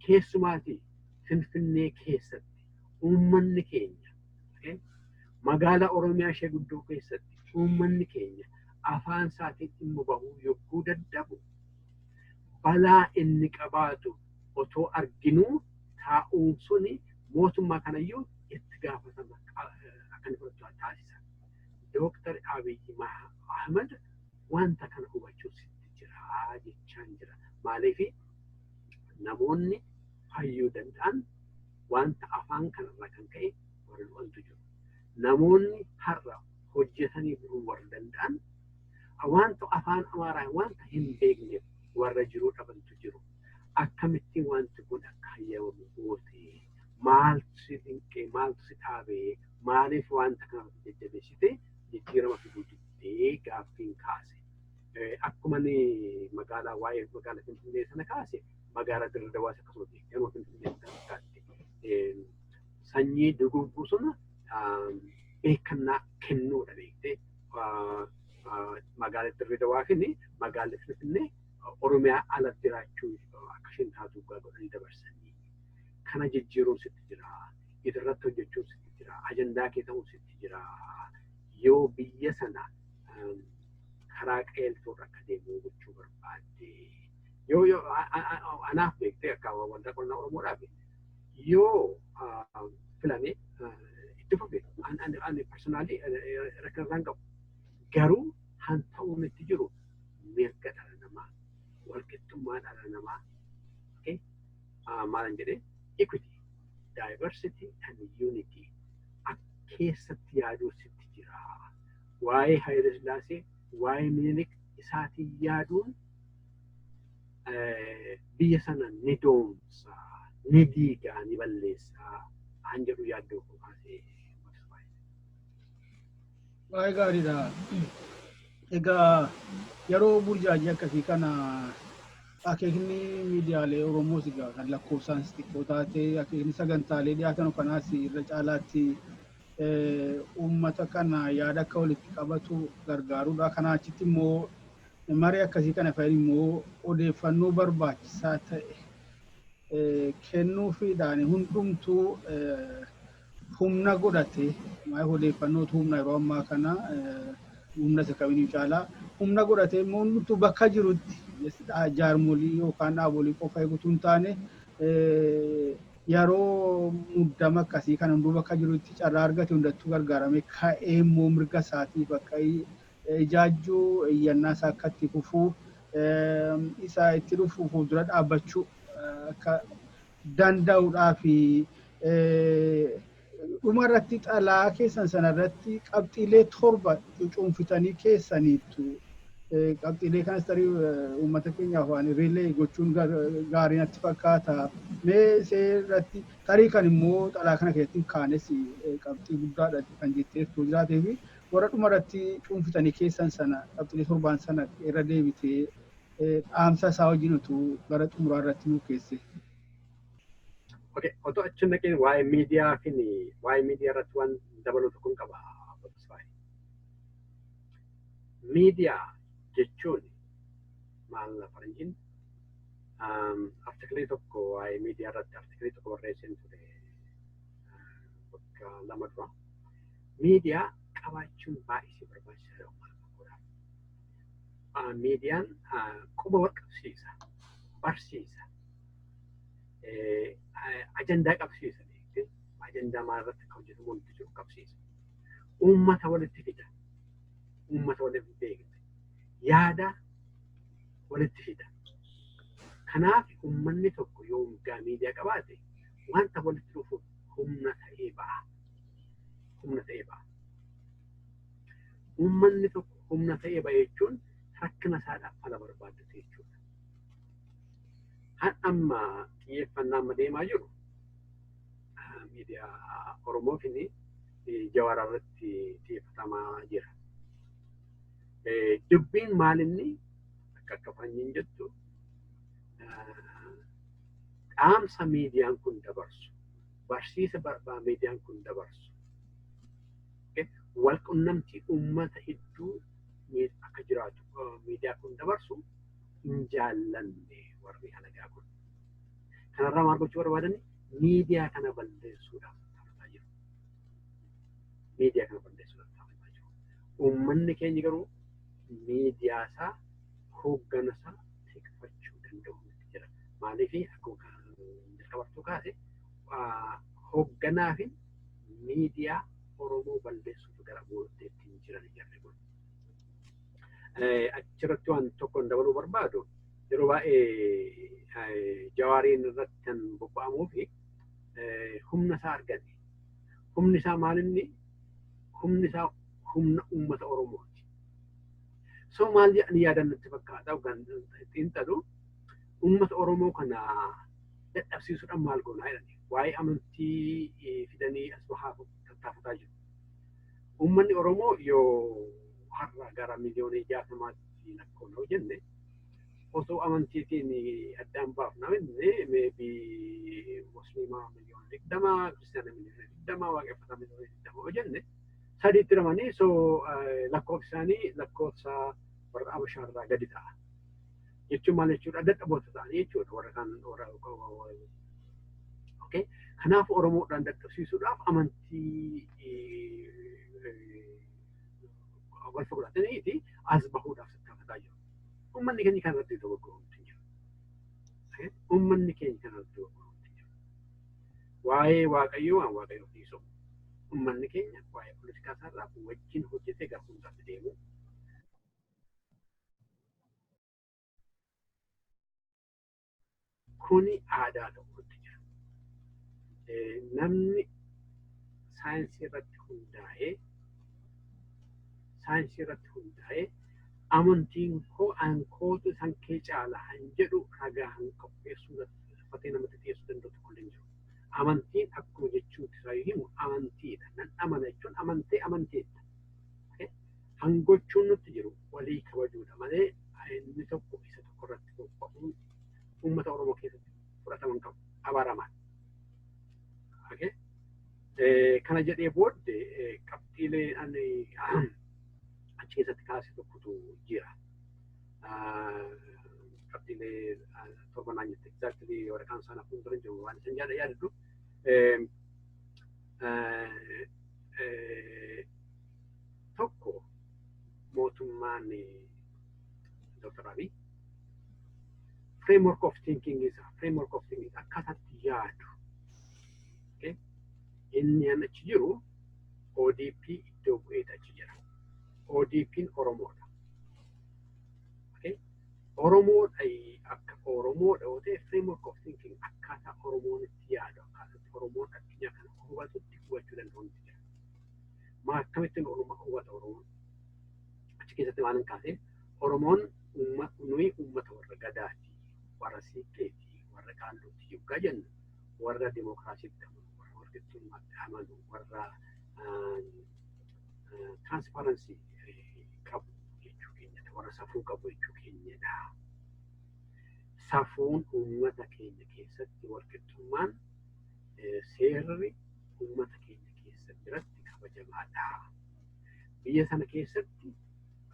keessumaati Finfinnee keessatti uummanni keenya magaalaa Oromiyaa ishee guddoo keessatti uummanni keenya afaan isaatiin dhimma bahuu yogguu dadhabu balaa inni qabaatu otoo arginuu taa'uun suni mootummaa kanayyuu itti gaafatama akka inni fudhatu taasisa. Dooktar Abiyyi Ahmad wanta kana hubachuu sitti jira jechaan jira. Maaliif namoonni fayyuu danda'an wanta afaan kanarraa kan ka'e warra du'antu jiru. Namoonni har'a hojjetanii buluu warra danda'an wanta afaan Amaaraa wanta hin beekneef warra jiruu dhabantu jiru. Akkamittiin wanti kun akka hayyamamu goote? Maaltu si dinqee? Maaltu si dhaabee? Maaliif wanta kana jajjabeessite jijjiirama fiduu diddee gaaffiin kaase? Akkuma magaalaa waa'ee magaalaa Finfinnee sana kaase magaalaa Dirree Dawaas akkasuma beekamoo Finfinnee sana sanyii dugugguu sana beekannaa kennuudha beektee magaalaa Dirree Dawaa fi magaalaa Finfinnee Oromiyaa ala jiraachuu akka isheen taatu godhanii dabarsanii kana jijjiiruun sitti jira. Irratti hojjechuun sitti jira. Ajandaa kee ta'uun sitti jira. Yoo biyya sana karaa qajeeltoorra akka deemu gochuu barbaadde yoo anaaf beektee akka waldaa qonnaa Oromoodhaaf yoo filame itti fufe ani personally rakkina irraan qabu. Garuu han ta'uun itti jiru mirga dhala namaa, walqixxummaa dhala namaa, maalan jedhee equity, diversity and unity keessatti yaaduu sitti jira. Waa'ee Haayile Sillaasee, waa'ee Minilik isaatiin yaaduun biyya sana ni doomsa, ni diiga, ni balleessa an jedhu yaaddoo koo kaasee. Baay'ee gaariidha. Egaa yeroo burjaajii akkasii kana akeekni miidiyaalee Oromoos egaa kan lakkoofsaan xiqqoo taate akeekni sagantaalee dhiyaatan kanaas irra caalaatti uummata kana yaada akka walitti qabatu gargaaruudha. Kanaa achitti immoo marii akkasii kana fayyadu immoo odeeffannoo barbaachisaa ta'e kennuufiidhaan hundumtuu humna godhate odeeffannootu humna yeroo ammaa kana humna isa kamiyyuu caalaa humna godhate immoo hundumtuu bakka jirutti jaarmolii yookaan dhaabolii qofa eeguutu hin taane yeroo muddama akkasii kana hunduu bakka jirutti carraa argate hundattuu gargaaramee ka'ee immoo mirga isaatiif akka ijaajjuu iyyannaa isaa akka itti fufuu isa itti dhufu fuuldura dhaabbachuu akka danda'uudhaa fi dhuma irratti xalaa keessan sanarratti qabxiilee 7 cuunfitanii keessaniittu. Qabxiilee kanas tarii uummata keenyaaf waan riilee gochuun gaarii natti fakkaata. Mee seerratti tarii kan immoo xalaa kana keessatti kaanes qabxii guddaadha kan jetteertu jiraatee fi warra dhuma irratti cuunfitanii keessan sana qabxiilee 7 sana irra deebitee dhaamsa isaa wajjin utuu gara xumuraa irratti nuu keesse. Okay, otoo achi naqeen waa'ee miidiyaa fi waa'ee miidiyaa irratti waan dabaluu tokko hin qaba. Miidiyaa jechuun maal faranjiin artikelii tokko waa'ee miidiyaa irratti artikelii tokko barreesseen ture waggaa 2 dura. Miidiyaa qabaachuun baay'ee barbaachisaadha uummata tokkodhaaf. Miidiyaan quba wal qabsiisa, barsiisa, ajandaa qabsiisa, ajandaa maalirratti akka hojjetamu wanti jiru qabsiisa. Uummata walitti fida, uummata walitti beekte, yaada walitti fida. Kanaaf uummanni tokko yoo miidiyaa qabaate Wanta walitti dhufuuf humna ta'ee ba'a. Humna ta'ee ba'a. Uummanni tokko humna ta'ee ba'a jechuun rakkina isaadhaaf fala barbaaddatu jechuudha. Han amma xiyyeeffannaa amma deemaa jiru miidiyaa Oromootiin Jawaar irratti xiyyeeffatamaa jira. Dubbiin maalinni akka fanyiin jettu dhaamsa miidiyaan kun dabarsu, barsiisa miidiyaan kun dabarsu, walqunnamtii uummata hedduu akka jiraatu miidiyaa kun dabarsu hin jaallanne warri alagaa kun. Kanarraa maal gochuu barbaadan? Miidiyaa kana balleessuudhaaf tattaaffataa jiru. Miidiyaa kana balleessuudhaaf tattaaffataa jiru. Uummanni keenya garuu miidiyaa isaa, hooggana isaa tikfachuu danda'u jira. Maaliif, akkuma jalqabartuu kaase, hoogganaa fi miidiyaa Oromoo balleessuuf gara booddeetti hin jiran jarri kun. Achirratti waan tokko dabaluu barbaadu, yeroo baay'ee Jawaariin irratti kan bobba'amuu fi humna isaa argate. Humni isaa maalinni? Humni isaa humna uummata Oromooti. So maal jedhanii yaadan natti fakkaata xiinxalu, uummata Oromoo kana dadhabsiisuudhaan maal goonaa jedhani. Waa'ee amantii fidanii as bahaa tattaafataa jiru. Uummanni Oromoo yoo har'a gara miliyoona 60tti lakkoofna yoo jenne, osoo amantiitiin addaan baafna jenne, maybe musliimaa miliyoona 20, kiristaana miliyoona 20, waaqeffataa miliyoona 20 yoo jenne, sadiitti ramanii, so lakkoofsi isaanii lakkoofsa warra Abashaarraa gadi ta'a. Jechuun maal jechuudha? Dadhaboota ta'anii jechuudha warra kaan warra. Okay. Kanaaf Oromoodhaan dadhabsiisuudhaaf amantii wal fudhataniiti as bahuudhaaf tattaafataa jiru. Uummanni keenya kan irratti dogoggoruu hin jiru. Uummanni keenya kan irratti dogoggoruu hin jiru. Waa'ee Waaqayyoo waan Waaqayyoo dhiisu. Uummanni keenya waa'ee poolitikaa isaarraa wajjin hojjetee gara fuulduraatti deemu. Kuni aadaa ta'uutti jira. Namni saayinsii irratti hundaa'ee amantiin koo ankootu san kee caala han jedhu ragaa han qopheessuu uffatee namatti dhiyeessuu danda'u tokko illee hin jiru. Amantiin akkuma jechuutti isaa himu amantiidha. Nan amana jechuun amantee amanteetta. Hangochuun nutti jiru walii kabajuudha malee inni tokko isa tokko irratti bobba'uun uummata Oromoo keessatti fudhataman qabu. Abaaramaan. Kana jedhee booddee qabxiilee ani achi keessatti kaase tokkotu jira. Qabxiilee torba naan jette, exactly waraqaan sana fuuldura jiru waan isin yaadadhu. Tokko, mootummaan Dr. Abiy framework of thinking isaa, framework of thinking akkaataatti yaadu, inni an achi jiru ODP iddoo bu'eet achi jira. ODP'n Oromoodha. Oromoodha, akka Oromoodha yoo ta'e, framework of thinking akkaataa Oromoon itti yaadu, akkaataa itti Oromoon addunyaa kana hubatutti hubachuu danda'u jira. Maa akkamittiin Oromoo hubata Oromoon? Achi keessatti waan hin kaasee, Oromoon nuyi uummata warra gadaati, warra siiqqeeti, warra qaalluuti yoggaa jennu, warra dimookiraasiitti amanu, warra walqixxummaatti amanu, warra transparency qabu jechuu keenyadha. Warra safuu qabu jechuu keenyadha. Safuun uummata keenya keessatti, walqixxummaan, seerri uummata keenya keessa biratti kabajamaadha. Biyya sana keessatti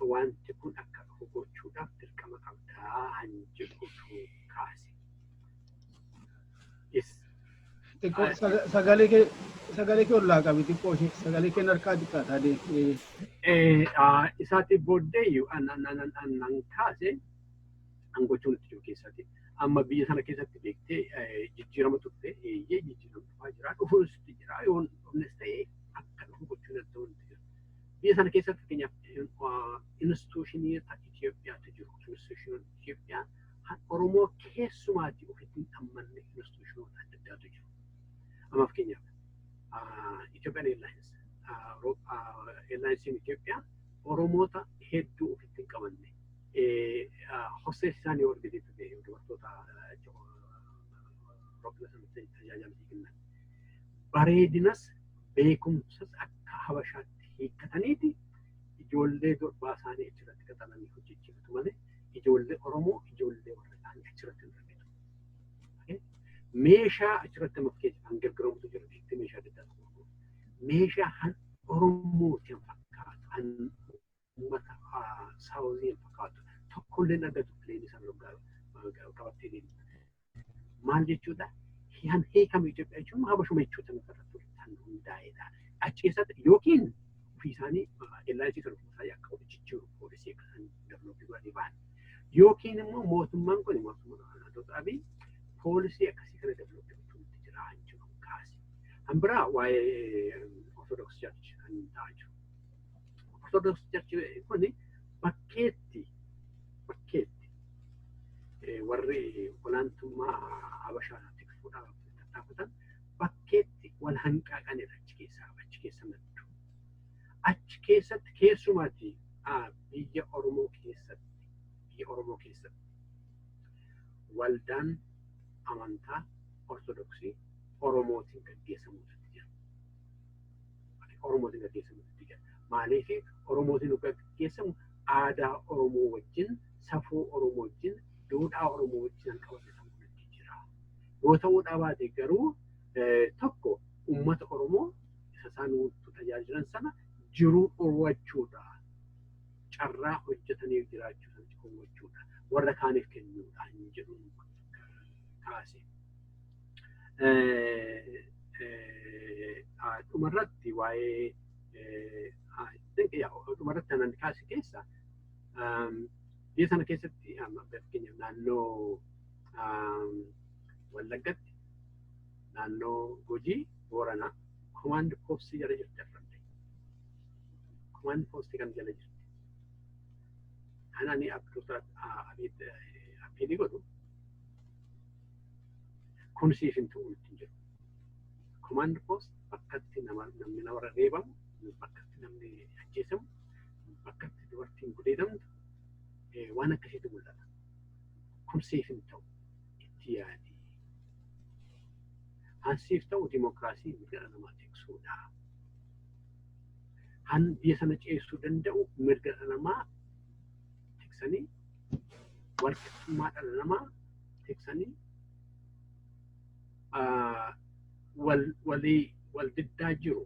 wanti kun akka dhufu gochuudhaaf dirqama qabdaa han jedhutu kaase. Xiqqoo sagalee kee ollaa qabi, xiqqoo ishee sagalee kee harkaa xiqqaataa deem. Isaatti booddeeyyu an kaase an gochuun itti jiru keessatti. Amma biyya sana keessatti beektee jijjiirama turte, eeyyee, jijjiirama dhufaa jira, dhufuus jira, yoo dhufnes ta'e akka dhufu gochuu danda'u jira. Biyya sana keessatti fakkeenyaaf institutionii Itoophiyaatu jiru. Institutioniin Itoophiyaa Oromoo keessumaatti ofitti hin ammanne institutionoota adda addaatu jiru. Amma fakkeenyaaf Ethiopian Airlines, Airlinesiin Itoophiyaa Oromoota hedduu ofitti hin qabanne. Hostess isaanii warri ta'e dubartoota Oroopilaa sanatti tajaajila kennan. Bareedinas beekumsas akka Habashaatti hiikkataniiti ijoollee durbaa isaanii achirratti qaxaranii hojjechiifatu malee ijoollee Oromoo, ijoollee warra isaanii achirratti hin argitu. Meeshaa achirratti amma fakkeenya kan gargaaramutu jira, itti meeshaa adda addaa gurguru. Meeshaa han Oromooti hin fakkaatu, han uummata Saawuzii hin fakkaatu tokkollee hin argatu plane sana qabattee deemtu. Maal jechuudha? Han hiikame Itoophiyaa jechuun Habashuma jechuudha irratti kan hundaa'edha. Achi keessatti yookiin ofii isaanii airlinesii sana ofii isaanii akka of jijjiiru policy akka isaan develop godhanii ba'an. Yookiin immoo mootummaan kun, mootummaan Dr. Abiy, policy akkasii kana develop gochuutti jira jiru kaase. Kan biraa waa'ee Orthodox Church kan ta'aa jiru. Orthodox Church kun bakkeetti warri olaantummaa Habashaa tiksuudhaaf tattaafatan bakkeetti wal hanqaaqanidha achi keessaa, achi keessa maddu. Achi keessatti keessumaatti biyya Oromoo keessatti waldaan amantaa Ortodoksii Oromootiin gaggeessamuutu jira. Oromootiin gaggeessamuutu jira. Maaliif Oromootiin gaggeessamu? Aadaa Oromoo wajjin, safuu Oromoo wajjin, duudhaa Oromoo wajjin kan qabate ta'uutu jira. Yoo ta'uu dhabaate garuu tokko uummata Oromoo isa isaan tajaajilan sana jiruu dhowwachuudha. Carraa hojjetanii jiraachuu sana dhowwachuudha. Warra kaaniif kennuudha hin jedhu kaase. Dhumarratti waa'ee dhumarratti kanan kaase keessa biyya sana keessatti, fakkeenyaaf naannoo Wallaggatti, naannoo Gujii, Booranaa command postii jala jirti afrante. Command postii kan jala jirti. Kan ani Dr. Abiy godhu kun siif hin ta'u ittiin jedhu. Command post bakkatti namni namarra reebamu, bakkatti namni ajjeesamu, bakkatti dubartiin gudeedamtu waan akkasiitu mul'ata. Kun siif hin ta'u, itti yaadi. Han siif ta'u dimokiraasii mirga dhala namaa tiksuudha. Han biyya sana ceesisuu danda'u mirga dhala namaa tiksanii, walqixxummaa dhala namaa tiksanii, walii wal diddaa jiru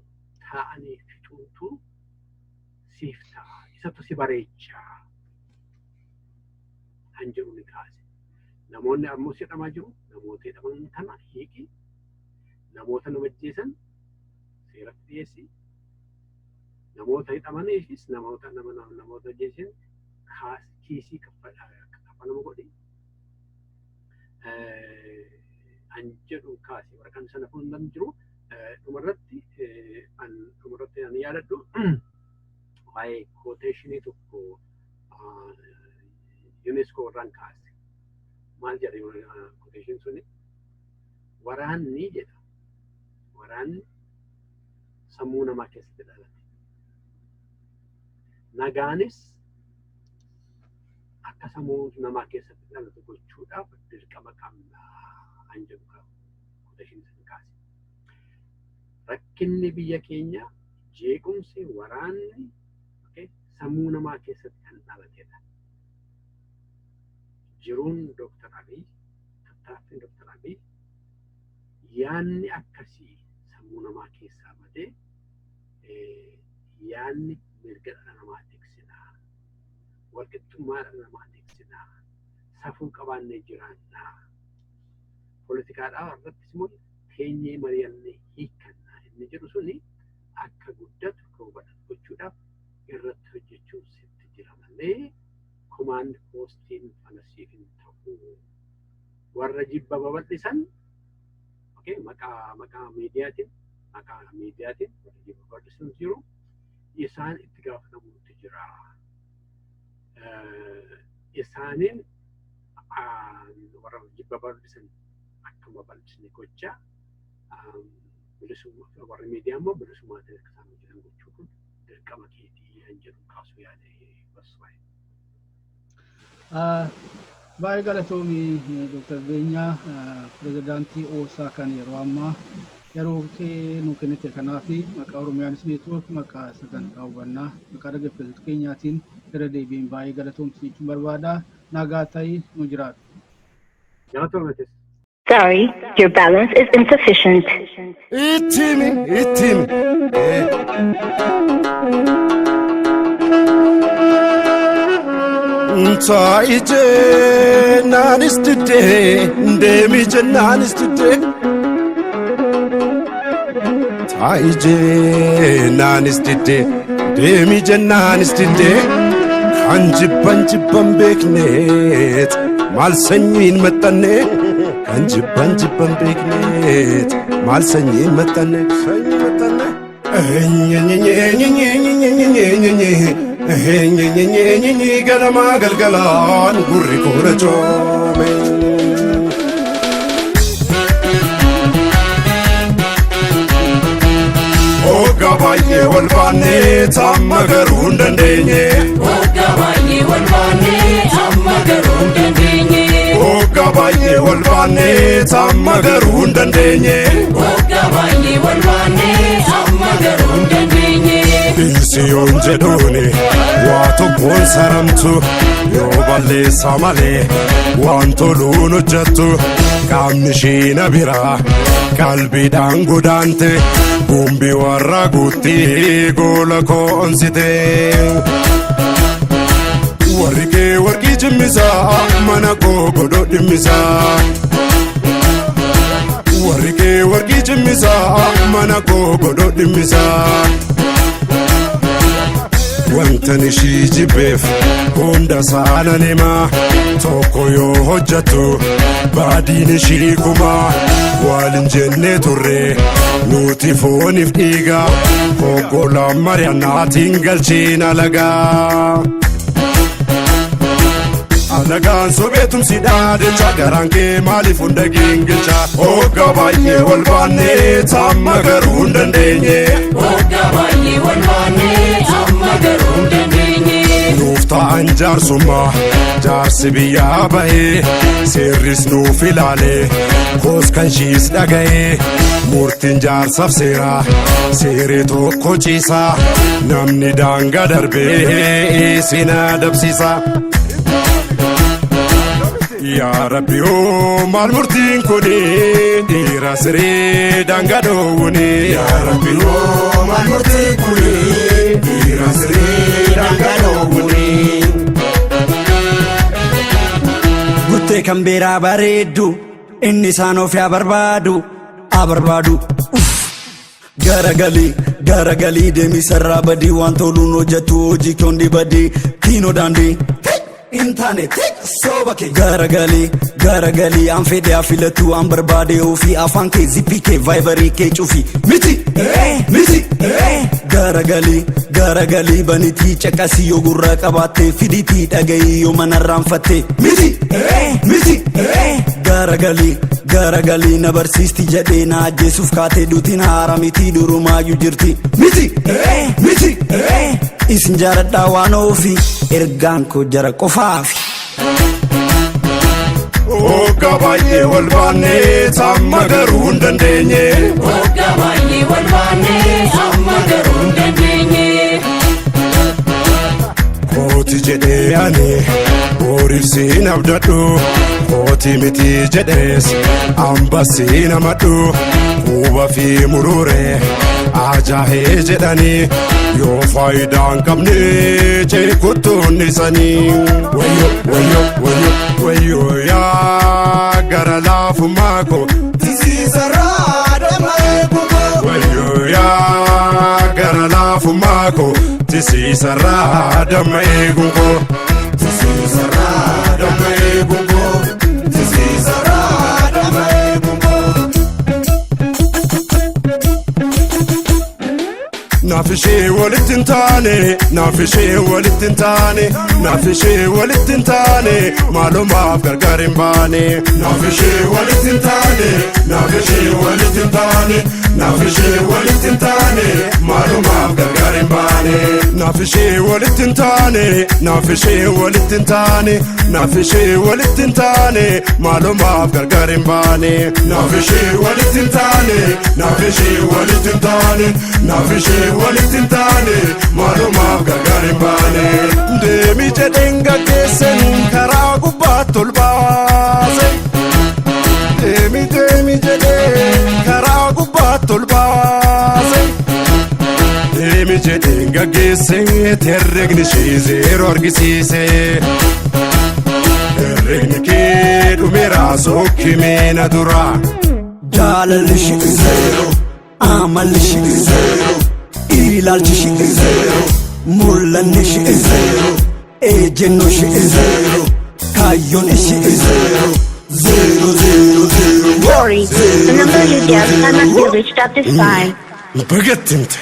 taa'anii fixuutu siif ta'a. Isatu si bareechaa. Han jedhu ni kaase. Namoonni ammoo hidhamaa jiru. Namoota hidhaman kana hiiki. Namoota nama ajjeesan seeratti dhiyeessi. Namoota hidhamaniifis namoota nama namoota ajjeesan kiisii kaffalama godhi. An jedhu kaase, waraqaan sana kun jiru. Dhumarratti an yaadadhu waa'ee quotationii tokko UNESCO irraan kaase. Maal jedha quotation suni? Waraanni jedha. Waraanni sammuu namaa keessatti dhalate. Nagaanis akka sammuu namaa keessatti dhalatu gochuudhaaf dirqama qabna an jedhu quotation sana kaase. Rakkinni biyya keenya, jeequmsi, waraanni sammuu namaa keessatti kan dhalatedha. Jiruun Dooktar Abiy, tattaaffiin Dooktar Abiy, yaanni akkasii sammuu namaa keessaa badee yaanni mirga dhala namaa tiksinaa, walqixxummaa dhala namaa tiksinaa, safuu qabaannee jiraannaa, poolitikaadhaa irrattis immoo teenyee mari'annee hiikkannaa inni jedhu suni akka guddatu, akka hubatan gochuudhaaf irratti hojjechuun sitti jira malee command postiin fana siif hin ta'u. Warra jibba babal'isan maqaa miidiyaatiin warra jibba babal'isan jiru, isaan itti gaafatamuutu jira. Isaaniin warra jibba babal'isan akka babal'isne gochaa Bilisummaa warri miidiyaa immoo bilisummaatiin akka isaan hojjetan gochuu kun dirqama keetii kan jedhu kaasuu yaade bas baay'ee. Baay'ee galatoomii, Dr. Beenyaa, pirezidaantii OSA kan yeroo ammaa, yeroo kee nu kennite kanaaf maqaa Oromiyaan Neetwoork, maqaa sagantaa hubannaa, maqaa dhaggeeffattoota keenyaatiin irra deebiin baay'ee galatoomsi jechuun barbaada. Nagaa ta'ii, nu jiraatu. Galatoomatis. Sorry, your balance is insufficient. Ittimi, ittimi. Taa'i jennaanis diddee, deemi jennaanis diddee. Taa'i jennaanis diddee, deemi jennaanis diddee. Kan jibban jibban beekneet maal sanyiin maxxanne, kan jibban jibban beekneet maal sanyiin maxxanne, sanyii maxxanne. Ganamaa galgalaan gurri koora coome. Hoggaa baay'ee wal baannee amma garuu hin dandeenye. Hoggaa baay'ee wal baannee amma garuu hin dandeenye. Hoggaa baay'ee wal baannee amma garuu hin dandeenye. Hoggaa baay'ee wal baannee amma garuu hin dandeenye. Dhiisi yoon jedhuuni waa tokkoon saramtu, yoo balleessa malee waan toluun hojjettu. Qaamni ishii na biraa qalbiidhaan godaante, gumbii warra guutti goola koonsite. Warri kee warqii cimmisaa, mana koo godhoo dhimmisaa. Warri kee warqii cimmisaa, mana koo godhoo dhimmisaa. Wantan ishii jibbeef hunda saanan himaa, tokko yoo hojjettu baadiin ishii kumaa. Waalin jennee turre nuti fooniif dhiiga, hoggolaan mari'annaatiin galchiin alagaa. Alagaan sobeetumsi dhaadhecha, garaan kee maaliif hunda gingilcha? Hoggaa baay'ee wal baannee amma garuu hin dandeenye. Hoggaa baay'ee wal baannee amma garuu hin dandeenye. Nuuf ta'an jaarsummaa jaarsi biyyaa bahee, seerris nuuf ilaalee, koos kan shiis dhaga'ee, murtiin jaarsaaf seeraa seeree tokko ciisaa, namni daangaa darbee isin adabsiisa. Yaa Rabbi oo, maal murtiin kuni, dhiira siree daangaa dhoowwuni. Yaa Rabbi oo, maal murtiin kuni, dhiira siree daangaa dhoowwuni. Guttee kan beeraa bareeddu, inni isaan of haa barbaadu, haa barbaadu. Uff. Garagalii, garagalii, deemii sarraa badii, waan toluun hojjettu hojii kee hundi badii, kiinoo daandii. Hin taane sooba kee. Garagalii, garagalii, an fedhe haa filatu, an barbaade ofii, afaan kee, zippii kee, vaayibarii kee cufi. Miti, miti. Garagalii, garagalii, banitii caqasii, yoo gurra qabaatte fiditii dhagayii, yoo manarraanfatte. Miti, miti. Garagalii, garagalii, na barsiisti jedhee na ajjeesuuf kaatee, duutiin haara miti, durumaayyuu jirti. Miti, miti. Isin jaaladhaa waan ofi, ergaan koo jara qofaafi. Hoggaa baay'ee wal baannee amma garuu hin dandeenye. Hoggaa baay'ee wal baannee amma garuu hin dandeenye. Kooti jedhee ani horiif siin abdadhu, kooti miti jedhees ambasiin amadhu, quba fi murure ajaa'ee jedhanii, yoo faayidaa hin qabne ceekuttuun isanii. Wayyo, wayyo, wayyo, wayyo, yaa gara laafummaa koo. Tisiisarraa damma eegumoo. Wayyo, yaa gara laafummaa koo, tisiisarraa damma eeguun koo. Tisiisarraa damma eeguun koo. Tisiisarraa damma eeguun koo. Naaf ishee Naaf ishee walitti hin taane, naaf ishee walitti hin taane, naaf ishee walitti hin taane, maalumaaf gargar hin baane. Naaf ishee walitti hin taane, naaf ishee walitti hin taane, naaf ishee walitti hin taane, maalumaaf gargar hin baane. Naaf ishee walitti hin taane, naaf ishee walitti hin taane, naaf ishee walitti hin taane, maalumaaf gargar hin baane. Naaf ishee walitti hin taane, naaf ishee walitti hin taane, naaf ishee walitti hin taane, maalumaaf gargar hin baane. Deemi jedheen gaggeessan karaa gubbaatti ol baase. Deemi deemi jedhee karaa gubbaatti ol baase. Deemi jedheen gaggeesse, herregni ishee zeeroo argisiise. Herregni kee dhumeera, sokkimee na dura. Jaalalli ishee zeero, amalli ishee zeero, ilaalchi ishee zeero, mul'anni ishee zeero, ejjennoo ishee zeero, kaayyoon ishee zeero, zeero zeero zeero. Sorry, the number you dialed cannot be reached at this time. Bagattimte.